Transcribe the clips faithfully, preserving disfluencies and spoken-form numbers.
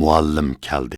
مۇئەللىم كەلدى.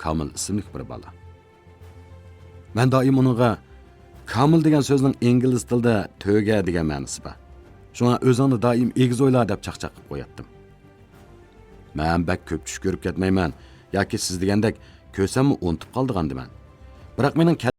كامىل ئىسىملىك بىر بالا. مەن دائىم ئۇنىڭغا كامىل دېگەن سۆزنىڭ ئىنگلىز تىلىدا تۆگە دېگەن مەنىسى بار. شۇڭا ئۆزۈڭنى دائىم ئېگىز ئويلا دەپ چاقچاق قىلىپ قوياتتىم. مەن بەك كۆپ چۈش كۆرۈپ كەتمەيمەن ياكى سىز دېگەندەك كۆرسەممۇ ئۇنتۇپ قالىدىغان دېمەن. بىراق مېنىڭ كە-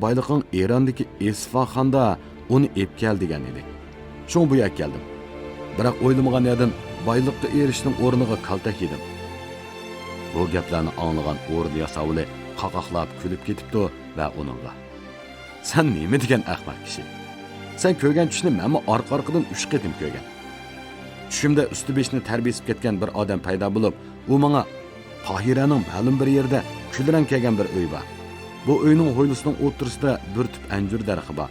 بايلىقىڭ ئىراندىكى ئىسفاھاندا، ئۇنى ئېلىپ كەل دېگەن ئىدى. شۇڭا بۇ يەرگە كەلدىم. بىراق ئويلىمىغان يەردىن بايلىققا ئېرىشىشنىڭ ئورنىغا كالتەك يېدىم. بۇ گەپلەرنى ئاڭلىغان ئوردا ياساۋۇلى قاقاقلاپ كۈلۈپ كېتىپتۇ ۋە ئۇنىڭغا، سەن نېمە دېگەن ئەخمەق كىشى! سەن كۆرگەن چۈشنى مەنمۇ ئارقا-ئارقىدىن ئۈچ قېتىم كۆرگەن. چۈشۈمدە ئۈستى بېشىنى تەر بېسىپ كەتكەن بىر ئادەم پەيدا بولۇپ، ئۇ ماڭا، قاھىرەنىڭ مەلۇم بىر يېرىدە كۈلرەڭ كەلگەن بىر ئۆي بار. بۇ ئۆينىڭ ھويلىسىنىڭ ئوتتۇرىسىدا بىر تۈپ ئەنجۈر دەرىخى بار.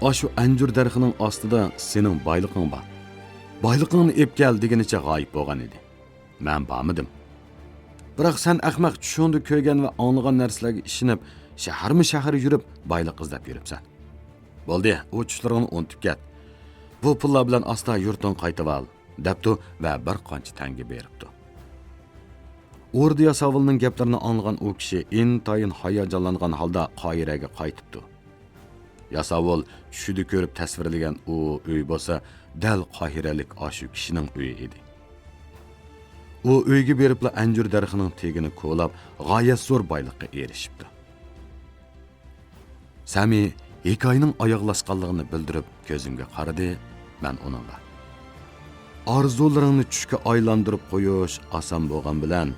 ئاشۇ ئەنجۈر دەرىخىنىڭ ئاستىدا سېنىڭ بايلىقىڭ بار. بايلىقىڭنى ئېلىپ كەل دېگىنىچە غايىب بولغان ئىدى. مەن بارمىدىم. بىراق سەن ئەخمەق چۈشۈڭدە كۆرگەن ۋە ئاڭلىغان نەرسىلەرگە ئىشىنىپ، شەھەرمۇ شەھەر يۈرۈپ بايلىق ئىزدەپ يۈرۈپسەن. بولدى، ئۇ چۈشلىرىڭنى ئۇنتۇپ كەت. بۇ پۇللار بىلەن ئاستا يۇرتۇڭغا قايتىۋال، دەپتۇ ۋە بىر قانچە تەڭگە بېرىپتۇ. ئوردا ياساۋۇلنىڭ گەپلىرىنى ئاڭلىغان ئۇ كىشى ئىنتايىن ھاياجانلانغان ھالدا قاھىرەگە قايتىپتۇ. ياساۋۇل چۈشىدە كۆرۈپ تەسۋىرلىگەن ئۇ ئۆي بولسا دەل قاھىرەلىك ئاشۇ كىشىنىڭ ئۆيى ئىدى. ئۇ ئۆيگە بېرىپلا ئەنجۈر دەرىخىنىڭ تېگىنى كولاپ، غايەت زور بايلىققا ئېرىشىپتۇ. سەمى ھېكايىنىڭ ئاياغلاشقانلىقىنى بىلدۈرۈپ كۆزۈمگە قارىدى، مەن ئۇنىڭغا، ئارزۇلىرىڭنى چۈشكە ئايلاندۇرۇپ قويۇش ئاسان بولغان بىلەن،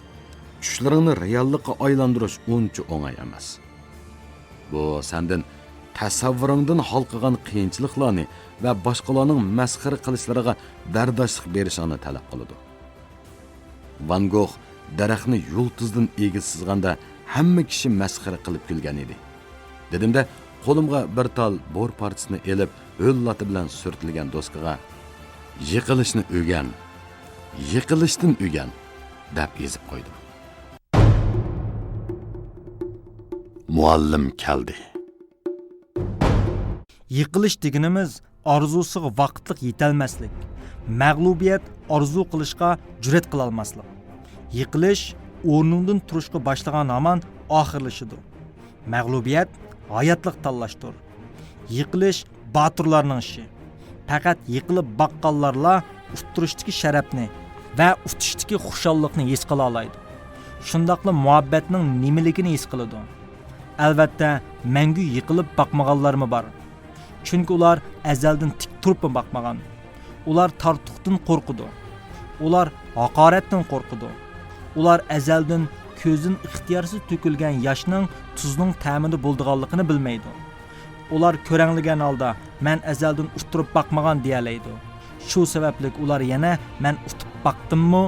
چۈشلىرىڭنى رېئاللىققا ئايلاندۇرۇش ئۇنچە ئوڭاي ئەمەس. بۇ سەندىن تەسەۋۋۇرۇڭدىن ھالقىغان قىيىنچىلىقلارنى ۋە باشقىلارنىڭ مەسخىرە قىلىشلىرىغا بەرداشلىق بېرىشىڭنى تەلەپ قىلىدۇ. ۋان گوخ دەرەخنى يۇلتۇزدىن ئېگىز سىزغاندا ھەممە كىشى مەسخىرە قىلىپ كۈلگەن ئىدى. دېدىمدە، قولۇمغا بىر تال بور پارچىسىنى ئېلىپ، ھۆل لاتا بىلەن سۈرتۈلگەن دوسكىغا، يىقىلىشنى ئۆگەن، يىقىلىشتىن ئۆگەن، دەپ يېزىپ قويدۇم. مۇئەللىم كەلدى. يىقىلىش دېگىنىمىز ئارزۇسىغا ۋاقىتلىق يېتەلمەسلىك، مەغلۇبىيەت، ئارزۇ قىلىشقا جۈرئەت قىلالماسلىق. يىقىلىش ئورنۇڭدىن تۇرۇشقا باشلىغان ھامان ئاخىرلىشىدۇ. مەغلۇبىيەت ھاياتلىق تاللاشتۇر. يىقىلىش باتۇرلارنىڭ ئىشى. پەقەت يىقىلىپ باققانلارلا ئۇتتۇرۇشتىكى شەرەپنى ۋە ئۇتۇشتىكى خۇشاللىقنى ھېس قىلالايدۇ. شۇنداقلا مۇھەببەتنىڭ نېمىلىكىنى ھېس قىلىدۇ. ئەلۋەتتە، مەڭگۈ يىقىلىپ باقمىغانلارمۇ بار. چۈنكى ئۇلار ئەزەلدىن تىك تۇرۇپمۇ باقمىغان. ئۇلار تارتۇقتىن قورقىدۇ. ئۇلار ھاقارەتتىن قورقىدۇ. ئۇلار ئەزەلدىن كۆزدىن ئىختىيارسىز تۆكۈلگەن ياشنىڭ تۇزنىڭ تەمىدە بولىدىغانلىقىنى بىلمەيدۇ. ئۇلار كۆرەڭلىگەن ھالدا، مەن ئەزەلدىن ئۇتتۇرۇپ باقمىغان دېيەلەيدۇ. شۇ سەۋەبلىك ئۇلار يەنە مەن ئۇتۇپ باقتىممۇ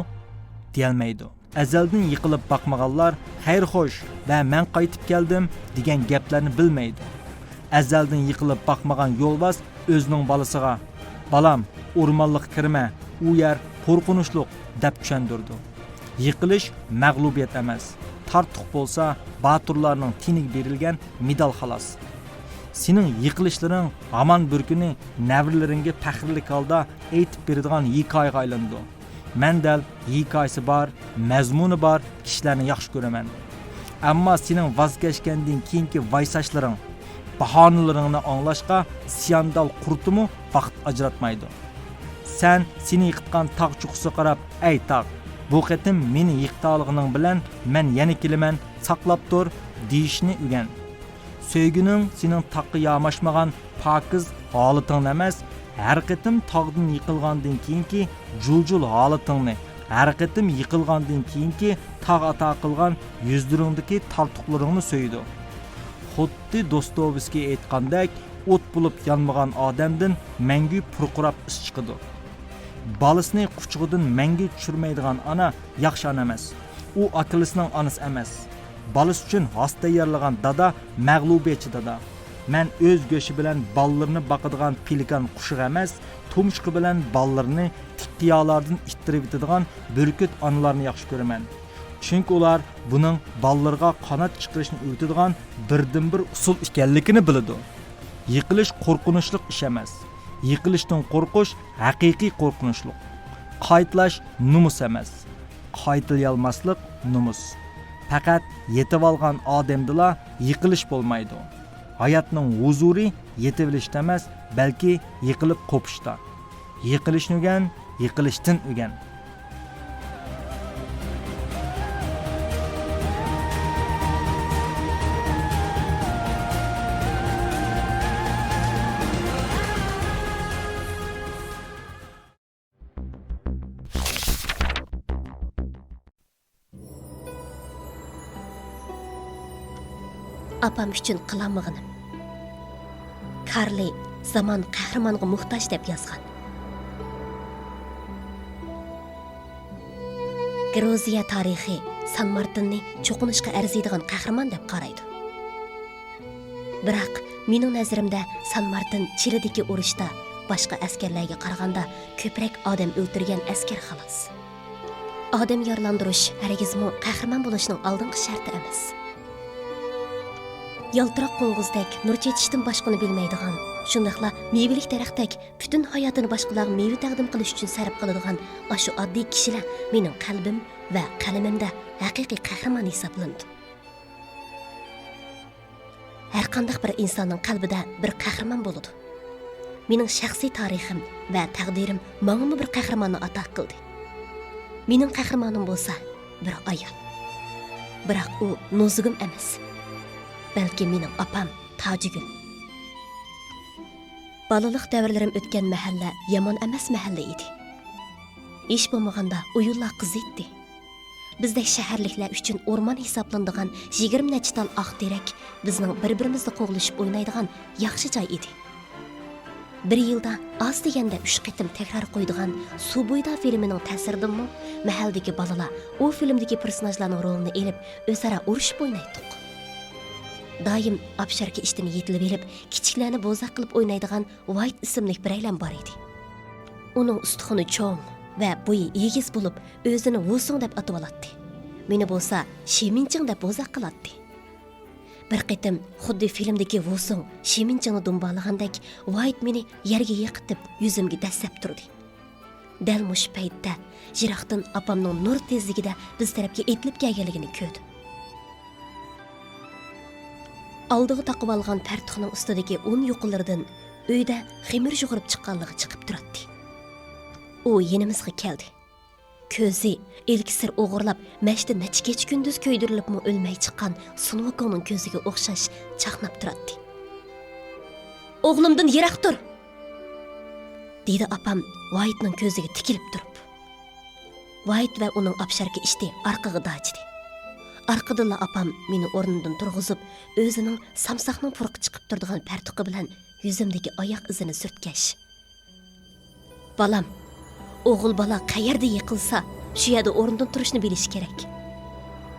دېيەلمەيدۇ. ئەزەلدىن يىقىلىپ باقمىغانلار خەير خوش ۋە مەن قايتىپ كەلدىم دېگەن گەپلەرنى بىلمەيدۇ. ئەزەلدىن يىقىلىپ باقمىغان يولۋاس ئۆزىنىڭ بالىسىغا، بالام، ئورمانلىققا كىرمە، ئۇ يەر قورقۇنچلۇق، دەپ چۈشەندۈرىدۇ. يىقىلىش مەغلۇبىيەت ئەمەس، تارتۇق بولسا باتۇرلارنىڭ تېنىگە بېرىلگەن مېدال خالاس. سېنىڭ يىقىلىشلىرىڭ ھامان بىر كۈنى نەۋرىلىرىڭگە پەخىرلىك ھالدا ئېيتىپ بېرىدىغان ھېكايىگە ئايلىنىدۇ. مەن دەل ھېكايىسى بار، مەزمۇنى بار كىشىلەرنى ياخشى كۆرىمەن. ئەمما سېنىڭ ۋاز كەچكەندىن كېيىنكى ۋايساشلىرىڭ، باھانىلىرىڭنى ئاڭلاشقا سىياندال قۇرتىمۇ ۋاقىت ئاجراتمايدۇ. سەن سېنى يىقىتقان تاغ چوققىسىغا قاراپ، ئەي تاغ، بۇ قېتىم مېنى يىقىتالىغىنىڭ بىلەن مەن يەنە كېلىمەن، ساقلاپ تۇر، دېيىشنى ئۆگەن. سۆيگۈنىڭ سېنىڭ تاغقا ياماشمىغان پاكىز ھالىتىڭنى ئەمەس، ھەر قېتىم تاغدىن يىقىلغاندىن كېيىنكى جۇل-جۇل ھالىتىڭنى، ھەر قېتىم يىقىلغاندىن كېيىنكى تاغ ئاتا قىلغان يۈزلىرىڭدىكى تارتۇقلىرىڭنى سۆيىدۇ. خۇددى دوستويېۋسكىي ئېيتقاندەك، ئوت بولۇپ يانمىغان ئادەمدىن مەڭگۈ پۇرقىراپ ئىس چىقىدۇ. بالىسىنى قۇچىقىدىن مەڭگۈ چۈشۈرمەيدىغان ئانا ياخشى ئانا ئەمەس. ئۇ ئاكىلىسىنىڭ ئانىسى ئەمەس. بالىسى ئۈچۈن ھاس تەييارلىغان دادا مەغلۇبىيەتچى دادا. مەن ئۆز گۆشى بىلەن بالىلىرىنى باقىدىغان پېلىكان قۇشىغا ئەمەس، تۇمشۇقى بىلەن بالىلىرىنى تىك قىيالاردىن ئىتتىرىۋېتىدىغان بۈركۈت ئانىلارنى ياخشى كۆرىمەن. چۈنكى ئۇلار بۇنىڭ بالىلىرىغا قانات چىقىرىشنى ئۆگىتىدىغان بىردىنبىر ئۇسۇل ئىكەنلىكىنى بىلىدۇ. يىقىلىش قورقۇنچلۇق ئىش ئەمەس. يىقىلىشتىن قورقۇش ھەقىقىي قورقۇنچلۇق. قايتىلاش نومۇس ئەمەس. قايتىلىيالماسلىق نومۇس. پەقەت يېتىۋالغان ئادەمدىلا يىقىلىش بولمايدۇ. ھاياتنىڭ ھۇزۇرى يېتىۋېلىشتا ئەمەس، بەلكى يىقىلىپ قوپۇشتا. يىقىلىشنى ئۆگەن، يىقىلىشتىن ئۆگەن. ئاپام ئۈچۈن قىلالمىغىنىم. كارلى زامان قەھرىمانغا موھتاج دەپ يازغان. گرۇزىيە تارىخى سان مارتىننى چوقۇنۇشقا ئەرزىيدىغان قەھرىمان دەپ قارايدۇ. بىراق، مېنىڭ نەزىرىمدە سان مارتىن چىلىدىكى ئۇرۇشتا باشقا ئەسكەرلەرگە قارىغاندا كۆپرەك ئادەم ئۆلتۈرگەن ئەسكەر خالاس. ئادەم يارىلاندۇرۇش ھەرگىزمۇ قەھرىمان بولۇشنىڭ ئالدىنقى شەرتى ئەمەس. يالتىراق قوڭغۇزدەك نۇر چېچىشتىن باشقىنى بىلمەيدىغان، شۇنداقلا مېۋىلىك دەرەختەك پۈتۈن ھاياتىنى باشقىلارغا مېۋە تەقدىم قىلىش ئۈچۈن سەرپ قىلىدىغان ئاشۇ ئاددىي كىشىلەر مېنىڭ قەلبىم ۋە قەلىمىمدە ھەقىقىي قەھرىمان ھېسابلىنىدۇ. ھەرقانداق بىر ئىنساننىڭ قەلبىدە بىر قەھرىمان بولىدۇ. مېنىڭ شەخسىي تارىخىم ۋە تەقدىرىم ماڭىمۇ بىر قەھرىماننى ئاتا قىلدى. مېنىڭ قەھرىمانىم بولسا بىر ئايال. بىراق ئۇ نۇزۇگۇم ئەمەس، بەلكى مېنىڭ ئاپام تاجىگۈل. بالىلىق دەۋرلىرىم ئۆتكەن مەھەللە يامان ئەمەس مەھەللە ئىدى. ھېچ بولمىغاندا ئويۇنلار قىزىيتتى. بىزدەك شەھەرلىكلەر ئۈچۈن ئورمان ھېسابلىنىدىغان يىگىرمە نەچچە تال ئاق تېرەك بىزنىڭ بىر-بىرىمىزنى قوغلىشىپ ئوينايدىغان ياخشى جاي ئىدى. بىر يىلدا ئاز دېگەندە ئۈچ قېتىم تەكرار قويىدىغان سۇ بويىدا فىلىمىنىڭ تەسىرىدىنمۇ مەھەللىدىكى بالىلار ئۇ فىلىمدىكى پېرسوناژلارنىڭ رولىنى ئېلىپ ئۆزئارا ئۇرۇشۇپ ئوينايتتۇق. دائىم ئاپشاركا ئىشتىنى يېتىلىۋېلىپ، كىچىكلەرنى بوزەك قىلىپ ئوينايدىغان ۋايت ئىسىملىك بىرەيلەن بار ئىدى. ئۇنىڭ ئۇستىخىنى چوڭ ۋە بويى ئېگىز بولۇپ، ئۆزىنى ۋۇسۇڭ دەپ ئاتىۋالاتتى. مېنى بولسا شىمىنچىڭ دەپ بوزەك قىلاتتى. بىر قېتىم خۇددى فىلىمدىكى ۋۇسۇڭ شىمىنچىڭنى دۇمبالىغاندەك ۋايت مېنى يەرگە يىقىتىپ، يۈزۈمگە دەسسەپ تۇردى. دەل مۇشۇ پەيتتە يىراقتىن ئاپامنىڭ نۇر تېزلىكىدە بىز تەرەپكە ئېتىلىپ كەلگەنلىكىنى كۆردۈم. ئالدىغا تاقىۋالغان پەرتۇقنىڭ ئۈستىدىكى ئۇن يۇقىلىرىدىن ئۆيدە خېمىر يۇغۇرۇپ چىققانلىقى چىقىپ تۇراتتى. ئۇ يېنىمىزغا كەلدى. كۆزى ئىلكىسىر ئوغرىلاپ، مەشتە نەچچە كېچە-كۈندۈز كۆيدۈرۈلۈپمۇ ئۆلمەي چىققان سۇنۋۇكوڭنىڭ كۆزىگە ئوخشاش چاقناپ تۇراتتى. «ئوغلۇمدىن يىراق تۇر!» دېدى ئاپام ۋايتنىڭ كۆزىگە تىكىلىپ تۇرۇپ. ۋايت ۋە ئۇنىڭ ئاپشاركا ئىشتى ئارقىغا داچىدى. ئارقىدىنلا ئاپام مېنى ئورنۇمدىن تۇرغۇزۇپ، ئۆزىنىڭ سامساقنىڭ پۇرىقى چىقىپ تۇرىدىغان پەرتۇقى بىلەن يۈزۈمدىكى ئاياق ئىزىنى سۈرتكەچ، «بالام، ئوغۇل بالا قەيەردە يىقىلسا، شۇ يەردە ئورنىدىن تۇرۇشنى بىلىشى كېرەك.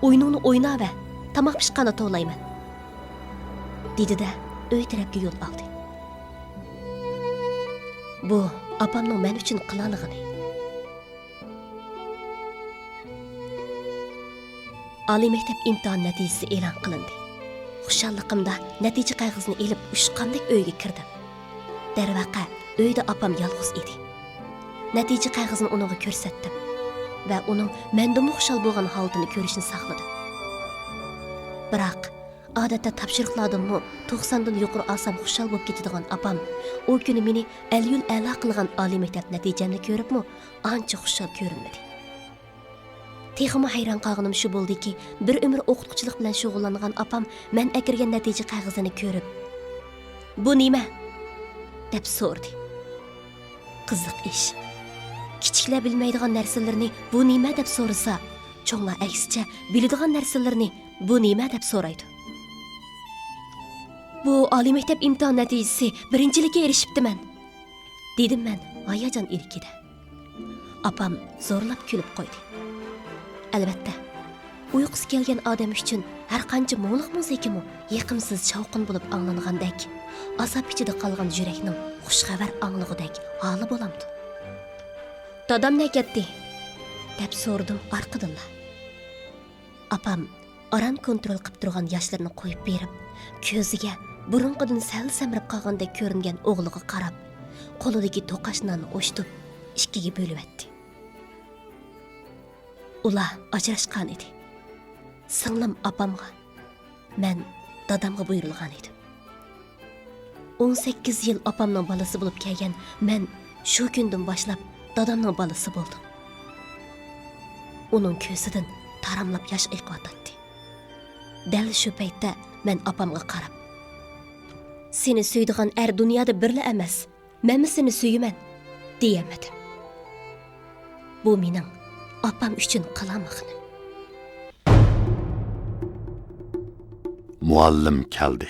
ئويۇنۇڭنى ئويناۋەر، تاماق پىشقاندا توۋلايمەن.» دېدى-دە، ئۆي تەرەپكە يول ئالدى. بۇ ئاپامنىڭ مەن ئۈچۈن قىلالىغىنى. ئالىي مەكتەپ ئىمتىھان نەتىجىسى ئېلان قىلىندى. خۇشاللىقىمدا نەتىجە قەغىزىنى ئېلىپ ئۇچقاندەك ئۆيگە كىردىم. دەرۋەقە، ئۆيدە ئاپام يالغۇز ئىدى. نەتىجە قەغىزىنى ئۇنىڭغا كۆرسەتتىم ۋە ئۇنىڭ مەندىنمۇ خۇشال بولغان ھالىتىنى كۆرۈشنى ساقلىدىم. بىراق، ئادەتتە تاپشۇرۇقلاردىنمۇ توقساندىن يۇقىرى ئالسام خۇشال بولۇپ كېتىدىغان ئاپام ئۇ كۈنى مېنى ئەليۇل ئەلا قىلغان ئالىي مەكتەپ نەتىجەمنى كۆرۈپمۇ ئانچە خۇشال كۆرۈنمىدى. تېخىمۇ ھەيران قالغىنىم شۇ بولدىكى، بىر ئۆمۈر ئوقۇتقۇچىلىق بىلەن شۇغۇللانغان ئاپام مەن ئەكىرگەن نەتىجە قەغىزىنى كۆرۈپ، «بۇ نېمە؟» دەپ سورىدى. قىزىق ئىش. كىچىكلەر بىلمەيدىغان نەرسىلىرىنى «بۇ نېمە؟» دەپ سورىسا، چوڭلار ئەكسىچە بىلىدىغان نەرسىلىرىنى «بۇ نېمە؟» دەپ سورايدۇ. «بۇ ئالىي مەكتەپ ئىمتىھان نەتىجىسى، بىرىنچىلىككە ئېرىشىپتىمەن.» دېدىم مەن ھاياجان ئىلكىدە. ئاپام زورلاپ كۈلۈپ قويدى. ئەلۋەتتە، ئۇيقۇسى كەلگەن ئادەم ئۈچۈن ھەر قانچە مۇڭلۇق مۇزىكىمۇ يېقىمسىز شاۋقۇن بولۇپ ئاڭلانغاندەك، ئازاب ئىچىدە قالغان يۈرەكنىڭ خۇش خەۋەر ئاڭلىغۇدەك ھالى بولامدۇ؟ «دادام نەگەتتى؟» دەپ سورىدىم ئارقىدىنلا. ئاپام ئاران كونترول قىپ تۇرغان ياشلىرىنى قويۇپ بېرىپ، كۆزىگە بۇرۇنقىدىن سەل سەمرىپ قالغاندەك كۆرۈنگەن ئوغلىغا قاراپ، قولىدىكى توقاچ ناننى ئوشتۇپ، ئىككىگە بۆلۈۋەتتى. ئۇلار ئاجراشقان ئىدى. سىڭلىم ئاپامغا، مەن دادامغا بۇيرۇلغان ئىدىم. ئون سەككىز يىل ئاپامنىڭ بالىسى بولۇپ كەلگەن مەن شۇ كۈندىن باشلاپ دادامنىڭ بالىسى بولدۇم. ئۇنىڭ كۆزىدىن تاراملاپ ياش ئېقىۋاتاتتى. دەل شۇ پەيتتە مەن ئاپامغا قاراپ، «سېنى سۆيىدىغان ئەر دۇنيادا بىرلا ئەمەس، مەنمۇ سېنى سۆيىمەن» دېيەلمىدىم. بۇ مېنىڭ ئاپام ئۈچۈن قىلالمىغىنىم. مۇئەللىم كەلدى.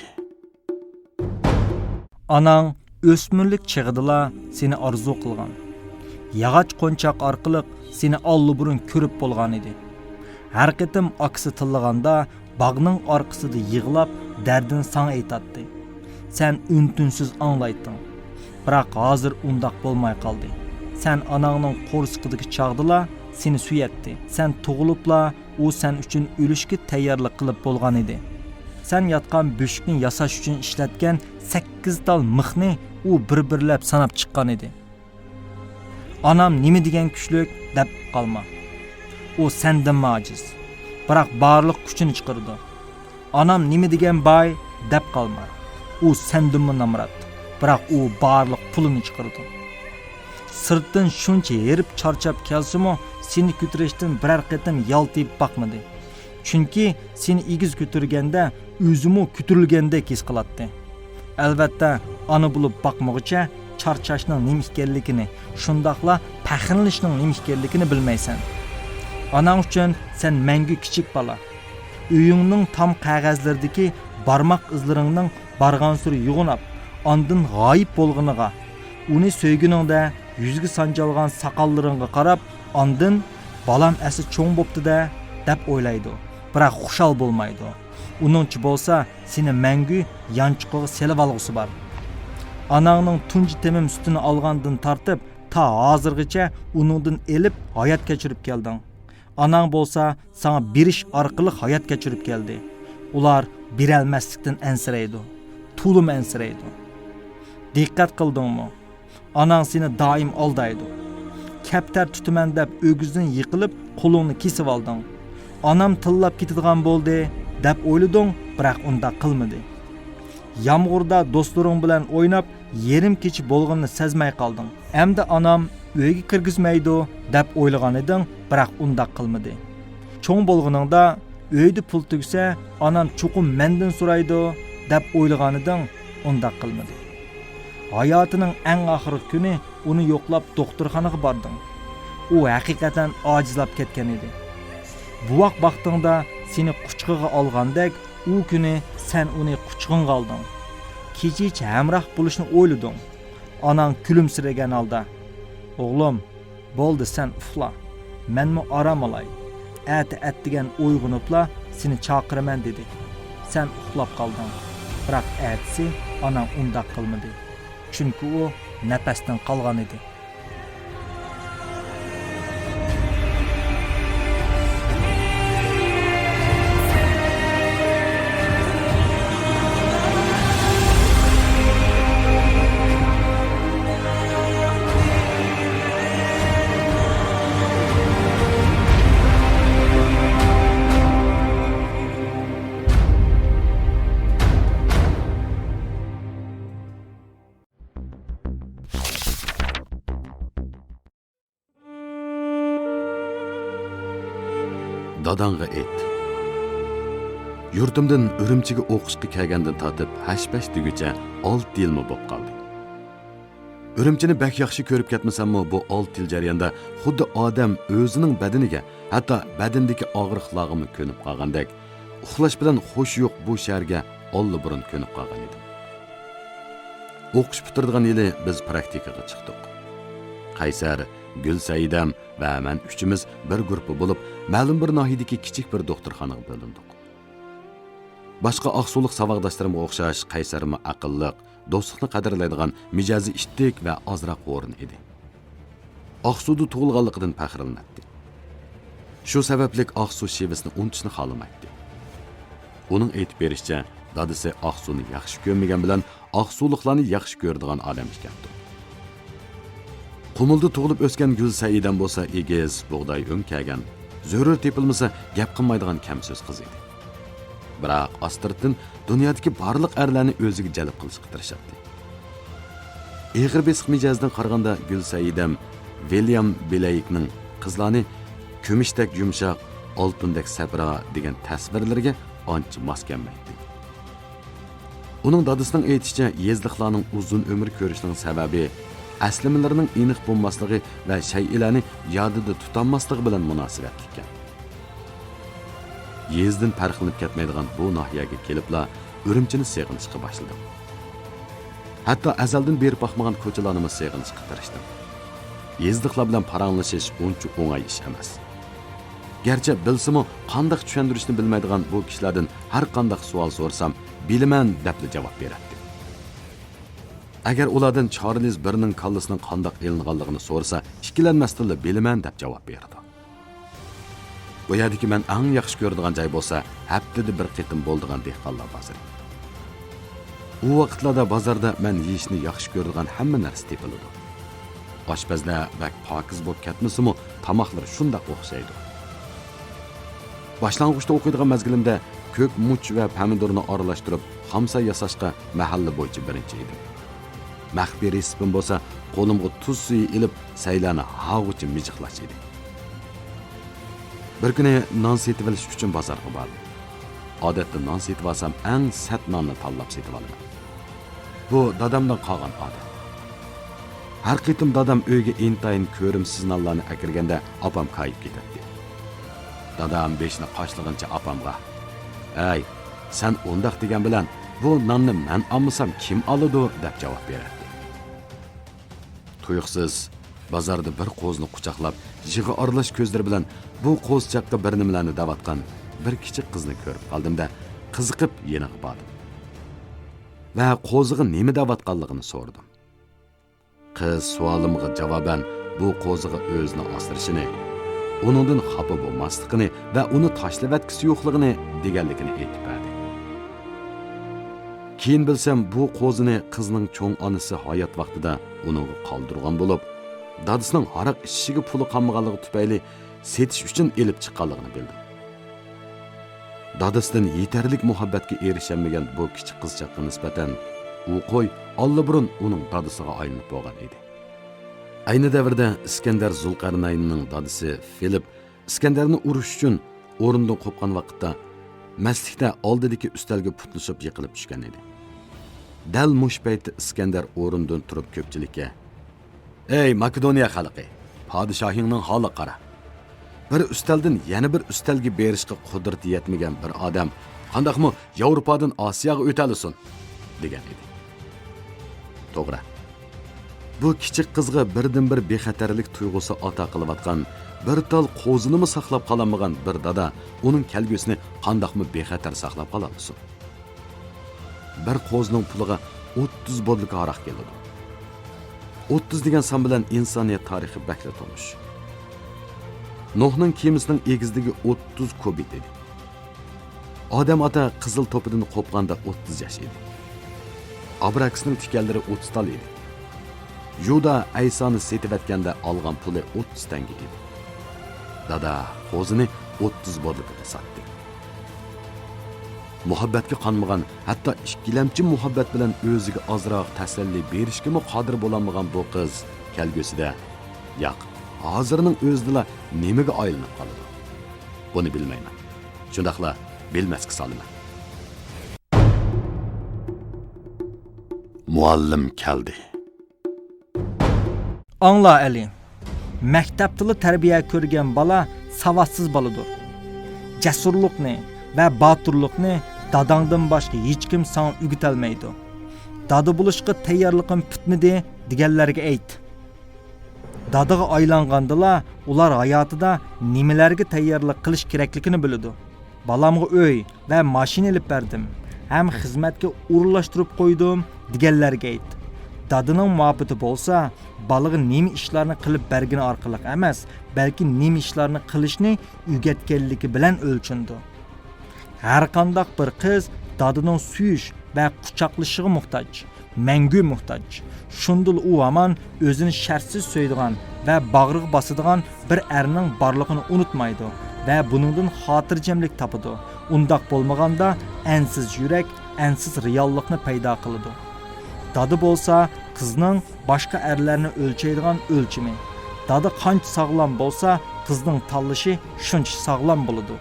ئاناڭ ئۆسمۈرلۈك چېغىدىلا سېنى ئارزۇ قىلغان. ياغاچ قونچاق ئارقىلىق سېنى ئاللىبۇرۇن كۆرۈپ بولغانىدى. ھەر قېتىم ئاكىسى تىللىغاندا، باغنىڭ ئارقىسىدا يىغلاپ، دەردىنى ساڭا ئېيتاتتى. سەن ئۈن-تىنسىز ئاڭلايتتىڭ. بىراق ھازىر ئۇنداق بولماي قالدى. سەن ئاناڭنىڭ قورسىقىدىكى چاغدىلا سېنى سۆيەتتى. سەن تۇغۇلۇپلا ئۇ سەن ئۈچۈن ئۆلۈشكە تەييارلىق قىلىپ بولغانىدى. سەن ياتقان بۆشۈكنى ياساش ئۈچۈن ئىشلەتكەن سەككىز تال مىخنى ئۇ بىر-بىرلەپ ساناپ چىققانىدى. «ئانام نېمە دېگەن كۈچلۈك» دەپ قالما. ئۇ سەندىنمۇ ئاجىز، بىراق بارلىق كۈچىنى چىقىرىدۇ. «ئانام نېمە دېگەن باي» دەپ قالما. ئۇ سەندىنمۇ نامرات، بىراق ئۇ بارلىق پۇلىنى چىقىرىدۇ. سىرتتىن شۇنچە ھېرىپ چارچاپ كەلسىمۇ، سېنى كۆتۈرۈشتىن بىرەر قېتىم يالتىيىپ باقمىدى. چۈنكى سېنى ئېگىز كۆتۈرگەندە، ئۆزىمۇ كۆتۈرۈلگەندەك ھېس قىلاتتى. ئەلۋەتتە، ئانا بولۇپ باقمىغۇچە چارچاشنىڭ نېمە ئىكەنلىكىنى، شۇنداقلا پەخىرلىنىشنىڭ نېمە ئىكەنلىكىنى بىلمەيسەن. ئاناڭ ئۈچۈن سەن مەڭگۈ كىچىك بالا. ئۆيۈڭنىڭ تام قەغەزلىرىدىكى بارماق ئىزلىرىڭنىڭ بارغانسېرى يوغىناپ، ئاندىن غايىب بولغىنىغا، ئۇنى سۆيگىنىڭدە يۈزگە سانجالغان ساقاللىرىڭغا قاراپ، ئاندىن «بالام ئەسلى چوڭ بوپتۇ-دە» دەپ ئويلايدۇ، بىراق خۇشال بولمايدۇ. ئۇنىڭچە بولسا، سېنى مەڭگۈ يانچۇقىغا سېلىۋالغۇسى بار. ئاناڭنىڭ تۇنجى تېمىم سۈتىنى ئالغاندىن تارتىپ، تا ھازىرغىچە ئۇنىڭدىن ئېلىپ ھايات كەچۈرۈپ كەلدىڭ. ئاناڭ بولسا ساڭا بېرىش ئارقىلىق ھايات كەچۈرۈپ كەلدى. ئۇلار بېرەلمەسلىكتىن ئەنسىرەيدۇ. تولىمۇ ئەنسىرەيدۇ. دىققەت قىلدىڭمۇ؟ ئاناڭ سېنى دائىم ئالدايدۇ. «كەپتەر تۇتىمەن» دەپ ئۆگزىدىن يىقىلىپ، قولۇڭنى كېسىۋالدىڭ. «ئانام تىللاپ كېتىدىغان بولدى» دەپ ئويلىدىڭ، بىراق ئۇنداق قىلمىدى. يامغۇردا دوستلىرىڭ بىلەن ئويناپ، يېرىم كېچە بولغىنىنى سەزمەي قالدىڭ. «ئەمدى ئانام ئۆيگە كىرگۈزمەيدۇ» دەپ ئويلىغانىدىڭ، بىراق ئۇنداق قىلمىدى. چوڭ بولغىنىڭدا، «ئۆيدە پۇل تۈگىسە، ئانام چوقۇم مەندىن سورايدۇ» دەپ ئويلىغانىدىڭ، ئۇنداق قىلمىدى. ھاياتىنىڭ ئەڭ ئاخىرقى كۈنى ئۇنى يوقلاپ دوختۇرخانىغا باردىڭ. ئۇ ھەقىقەتەن ئاجىزلاپ كەتكەن ئىدى. بوۋاق باغرىڭدا سېنى قۇچىقىغا ئالغاندەك، ئۇ كۈنى سەن ئۇنى قۇچىقىڭغا ئالدىڭ. كېچىچە ھەمراھ بولۇشنى ئويلىدىڭ. ئاناڭ كۈلۈمسىرىگەن ھالدا، «ئوغلۇم، بولدى، سەن ئۇخلا. مەنمۇ ئارام ئالاي. ئەتە ئەتىگەن ئويغىنىپلا سېنى چاقىرىمەن» دېدى. سەن ئۇخلاپ قالدىڭ. بىراق ئەتىسى ئاناڭ ئۇنداق قىلمىدى. چۈنكى ئۇ نەپەستىن قالغان ئىدى. داداڭغا ئېيت. يۇرتۇمدىن ئۈرۈمچىگە ئوقۇشقا كەلگەندىن تارتىپ ھەش-پەش دېگۈچە ئالتە يىلمۇ بوپ قالدى. ئۈرۈمچىنى بەك ياخشى كۆرۈپ كەتمىسەممۇ، بۇ ئالتە يىل جەريانىدا خۇددى ئادەم ئۆزىنىڭ بەدىنىگە، ھەتتا بەدىنىدىكى ئاغرىقلارغىمۇ كۆنۈپ قالغاندەك، ئۇخلاش بىلەن خۇشى يوق بۇ شەھەرگە ئاللىبۇرۇن كۆنۈپ قالغان ئىدىم. ئوقۇش پۈتتۈرىدىغان يىلى بىز پراكتىكىغا چىقتۇق. قەيسەر، گۈلسەئىدەم ۋە مەن ئۈچىمىز بىر گۇرۇپپا بولۇپ، مەلۇم بىر ناھىيەدىكى كىچىك بىر دوختۇرخانىغا بۆلۈندۇق. باشقا ئاقسۇلۇق ساۋاقداشلىرىمغا ئوخشاش، قەيسەرمۇ ئەقىللىق، دوستلۇقنى قەدىرلەيدىغان، مىجەزى ئىتتىك ۋە ئازراق ھورۇن ئىدى. ئاقسۇدا تۇغۇلغانلىقىدىن پەخىرلىنەتتى. شۇ سەۋەبلىك ئاقسۇ شېۋىسىنى ئۇنتۇشنى خالىمايتتى. ئۇنىڭ ئېيتىپ بېرىشىچە، دادىسى ئاقسۇنى ياخشى كۆرمىگەن بىلەن، ئاقسۇلۇقلارنى ياخشى كۆرىدىغان ئادەم ئىكەنتۇ. قۇمۇلدا تۇغۇلۇپ ئۆسكەن گۈلسەئىدەم بولسا ئېگىز، بۇغداي ئۆڭ كەلگەن، زۆرۈر تېپىلمىسا گەپ قىلمايدىغان كەم سۆز قىز ئىدى. بىراق ئاستىرتىن دۇنيادىكى بارلىق ئەرلەرنى ئۆزىگە جەلپ قىلىشقا تىرىشاتتى. ئېغىر بېسىق مىجەزدىن قارىغاندا، گۈلسەئىدەم ۋىليام بلېيكنىڭ قىزلارنى «كۈمۈشتەك يۇمشاق، ئالتۇندەك سەپرا» دېگەن تەسۋىرلىرىگە ئانچە ماس كەلمەيتتى. ئۇنىڭ دادىسىنىڭ ئېيتىشىچە، يېزىلىقلارنىڭ ئۇزۇن ئۆمۈر كۆرۈشىنىڭ سەۋەبى ئەسلىمىلىرىنىڭ ئېنىق بولماسلىقى ۋە شەيئىلەرنى يادىدا تۇتالماسلىقى بىلەن مۇناسىۋەتلىككەن. يېزىدىن پەرقلىنىپ كەتمەيدىغان بۇ ناھىيەگە كېلىپلا ئۈرۈمچىنى سېغىنىشقا باشلىدىم. ھەتتا ئەزەلدىن بېرىپ باقمىغان كوچىلارنىمۇ سېغىنىشقا تىرىشتىم. يېزىلىقلار بىلەن پاراڭلىشىش ئۇنچە ئوڭاي ئىش ئەمەس. گەرچە بىلسىمۇ، قانداق چۈشەندۈرۈشنى بىلمەيدىغان بۇ كىشىلەردىن ھەر قانداق سوئال سورىسام، بىلىمەن دەپلا جاۋاب بېرەتتى. ئەگەر ئۇلاردىن چارلىز بىرنىڭ كاللىسىنىڭ قانداق ئېلىنغانلىقىنى سورىسا، ئىككىلەنمەستىنلا بىلىمەن دەپ جاۋاب بېرىدۇ. بۇ يەردىكى مەن ئەڭ ياخشى كۆرىدىغان جاي بولسا، ھەپتىدە بىر قېتىم بولىدىغان دېھقانلار بازىرى. ئۇ ۋاقىتلاردا بازاردا مەن يېيىشنى ياخشى كۆرىدىغان ھەممە نەرسە تېپىلىدۇ. ئاشپەزلەر بەك پاكىز بولۇپ كەتمىسىمۇ، تاماقلىرى شۇنداق ئوخشايدۇ. باشلانغۇچتا ئوقۇيدىغان مەزگىلىمدە كۆك مۇچ ۋە پەمىدۇرنى ئارىلاشتۇرۇپ، خامسا ياساشقا مەھەللە بويىچە بىرىنچى ئىدىم. مەخپىي رېتسېپىم بولسا، قولۇمغا تۇز سۈيى ئېلىپ، سەيلەنى ھاغۇچە مىجىقلاش ئىدى. بىر كۈنى نان سېتىۋېلىش ئۈچۈن بازارغا باردىم. ئادەتتە نان سېتىۋالسام، ئەڭ سەت ناننى تاللاپ سېتىۋالىمەن. بۇ دادامدىن قالغان ئادەت. ھەر قېتىم دادام ئۆيگە ئىنتايىن كۆرۈمسىز نانلارنى ئەكىرگەندە، ئاپام كايىپ كېتەتتى. دادام بېشىنى قاشلىغىنىچە ئاپامغا، «ھەي، سەن ئۇنداق دېگەن بىلەن، بۇ ناننى مەن ئالمىسام، كىم ئالىدۇ؟» دەپ جاۋاب بېرەتتى. تۇيۇقسىز بازاردا بىر قوزىنى قۇچاقلاپ، يىغا ئارىلاش كۆزلىرى بىلەن بۇ قوزىچاققا بىر نېمىلەرنى دەۋاتقان بىر كىچىك قىزنى كۆرۈپ قالدىم-دە، قىزىقىپ يېنىغا باردىم ۋە قوزىغا نېمە دەۋاتقانلىقىنى سورىدىم. قىز سوئالىمغا جاۋابەن بۇ قوزىغا ئۆزىنى ئاسرىشىنى، ئۇنىڭدىن خاپا بولماسلىقىنى ۋە ئۇنى تاشلىۋەتكۈسى يوقلۇقىنى دېگەنلىكىنى ئېيتىپ بەردى. كېيىن بىلسەم، بۇ قوزىنى قىزنىڭ چوڭ ئانىسى ھايات ۋاقتىدا ئۇنىڭغا قالدۇرغان بولۇپ، دادىسىنىڭ ھاراق ئىچىشىگە پۇلى قالمىغانلىقى تۈپەيلى سېتىش ئۈچۈن ئېلىپ چىققانلىقىنى بىلدىم. دادىسىدىن يېتەرلىك مۇھەببەتكە ئېرىشەلمىگەن بۇ كىچىك قىزچاققا نىسبەتەن ئۇ قوي ئاللىبۇرۇن ئۇنىڭ دادىسىغا ئايلىنىپ بولغان ئىدى. ئەينى دەۋردە ئىسكەندەر زۇلقەرنەيننىڭ دادىسى فىلىپ ئىسكەندەرنى ئۇرۇش ئۈچۈن ئورنىدىن قوپقان ۋاقىتتا، مەستلىكتە ئالدىدىكى ئۈستەلگە پۇتلىشىپ يىقىلىپ چۈشكەن ئىدى. دەل مۇشۇ پەيتتە ئىسكەندەر ئورنىدىن تۇرۇپ كۆپچىلىككە، «ئەي ماكېدونىيە خەلقى، پادىشاھىڭنىڭ ھالىغا قارا! بىر ئۈستەلدىن يەنە بىر ئۈستەلگە بېرىشقا قۇدرىتى يەتمىگەن بىر ئادەم قانداقمۇ ياۋروپادىن ئاسىياغا ئۆتەلىسۇن؟» دېگەن ئىدى. توغرا. بۇ كىچىك قىزغا بىردىنبىر بىخەتەرلىك تۇيغۇسى ئاتا قىلىۋاتقان، بىر تال قوزىنىمۇ ساقلاپ قالالمىغان بىر دادا ئۇنىڭ كەلگۈسىنى قانداقمۇ بىخەتەر ساقلاپ قالالىسۇن؟ بىر قوزىنىڭ پۇلىغا ئوتتۇز بوتۇلكا ھاراق كېلىدۇ. ئوتتۇز دېگەن سان بىلەن ئىنسانىيەت تارىخى بەكلا تونۇش. نوھنىڭ كېمىسىنىڭ ئېگىزلىكى ئوتتۇز كۇبىت ئىدى. ئادەم ئاتا قىزىل توپىدىن قوپقاندا ئوتتۇز ياش ئىدى. ئابراكسنىڭ تىكەنلىرى ئوتتۇز تال ئىدى. يۇدا ئەيسانى سېتىۋەتكەندە ئالغان پۇلى ئوتتۇز تەڭگە ئىدى. دادا قوزىنى ئوتتۇز بوتۇلكىغا ساتتى. مۇھەببەتكە قانمىغان، ھەتتا ئىككىلەمچى مۇھەببەت بىلەن ئۆزىگە ئازراق تەسەللى بېرىشكىمۇ قادىر بولالمىغان بۇ قىز كەلگۈسىدە، ياق، ھازىرنىڭ ئۆزىدىلا نېمىگە ئايلىنىپ قالىدۇ؟ بۇنى بىلمەيمەن. شۇنداقلا بىلمەسكە سالىمەن. مۇئەللىم كەلدى. ئاڭلا، ئەلى. مەكتەپتىلا تەربىيە كۆرگەن بالا ساۋاتسىز بالىدۇر. جەسۇرلۇقنى ۋە باتۇرلۇقنى داداڭدىن باشقا ھېچكىم ساڭا ئۆگىتەلمەيدۇ. دادا بولۇشقا تەييارلىقىم پۈتمىدى دېگەنلەرگە ئېيت. دادىغا ئايلانغاندىلا، ئۇلار ھاياتىدا نېمىلەرگە تەييارلىق قىلىش كېرەكلىكىنى بىلىدۇ. بالامغا ئۆي ۋە ماشىنا ئېلىپ بەردىم ھەم خىزمەتكە ئورۇنلاشتۇرۇپ قويدۇم دېگەنلەرگە ئېيت. دادىنىڭ مۇھەببىتى بولسا، بالىغا نېمە ئىشلارنى قىلىپ بەرگىنى ئارقىلىق ئەمەس، بەلكى نېمە ئىشلارنى قىلىشنى ئۆگەتكەنلىكى بىلەن ئۆلچىنىدۇ. ھەرقانداق بىر قىز دادىنىڭ سۆيۈش ۋە قۇچاقلىشىشىغا موھتاج، مەڭگۈ موھتاج. شۇندىلا ئۇ ھامان ئۆزىنى شەرتسىز سۆيىدىغان ۋە باغرىغا باسىدىغان بىر ئەرنىڭ بارلىقىنى ئۇنتۇمايدۇ ۋە بۇنىڭدىن خاتىرجەملىك تاپىدۇ. ئۇنداق بولمىغاندا، ئەنسىز يۈرەك ئەنسىز رېئاللىقنى پەيدا قىلىدۇ. دادا بولسا قىزنىڭ باشقا ئەرلەرنى ئۆلچەيدىغان ئۆلچىمى. دادا قانچە ساغلام بولسا، قىزنىڭ تاللىشى شۇنچە ساغلام بولىدۇ.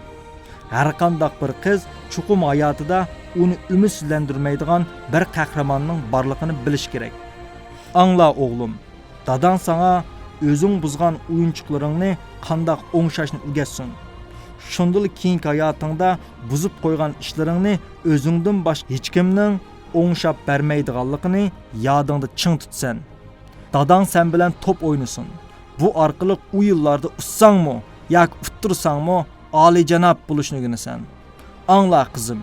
ھەرقانداق بىر قىز چوقۇم ھاياتىدا ئۇنى ئۈمىدسىزلەندۈرمەيدىغان بىر قەھرىماننىڭ بارلىقىنى بىلىشى كېرەك. ئاڭلا، ئوغلۇم، داداڭ ساڭا ئۆزۈڭ بۇزغان ئويۇنچۇقلىرىڭنى قانداق ئوڭشاشنى ئۆگەتسۇن. شۇندىلا كېيىنكى ھاياتىڭدا بۇزۇپ قويغان ئىشلىرىڭنى ئۆزۈڭدىن باشقا ھېچكىمنىڭ ئوڭشاپ بەرمەيدىغانلىقىنى يادىڭدا چىڭ تۇتىسەن. داداڭ سەن بىلەن توپ ئوينىسۇن. بۇ ئارقىلىق ئۇ يىللاردا ئۇتساڭمۇ ياكى ئۇتتۇرساڭمۇ ئالىيجاناب بولۇشنى ئۆگىنىسەن. ئاڭلا، قىزىم،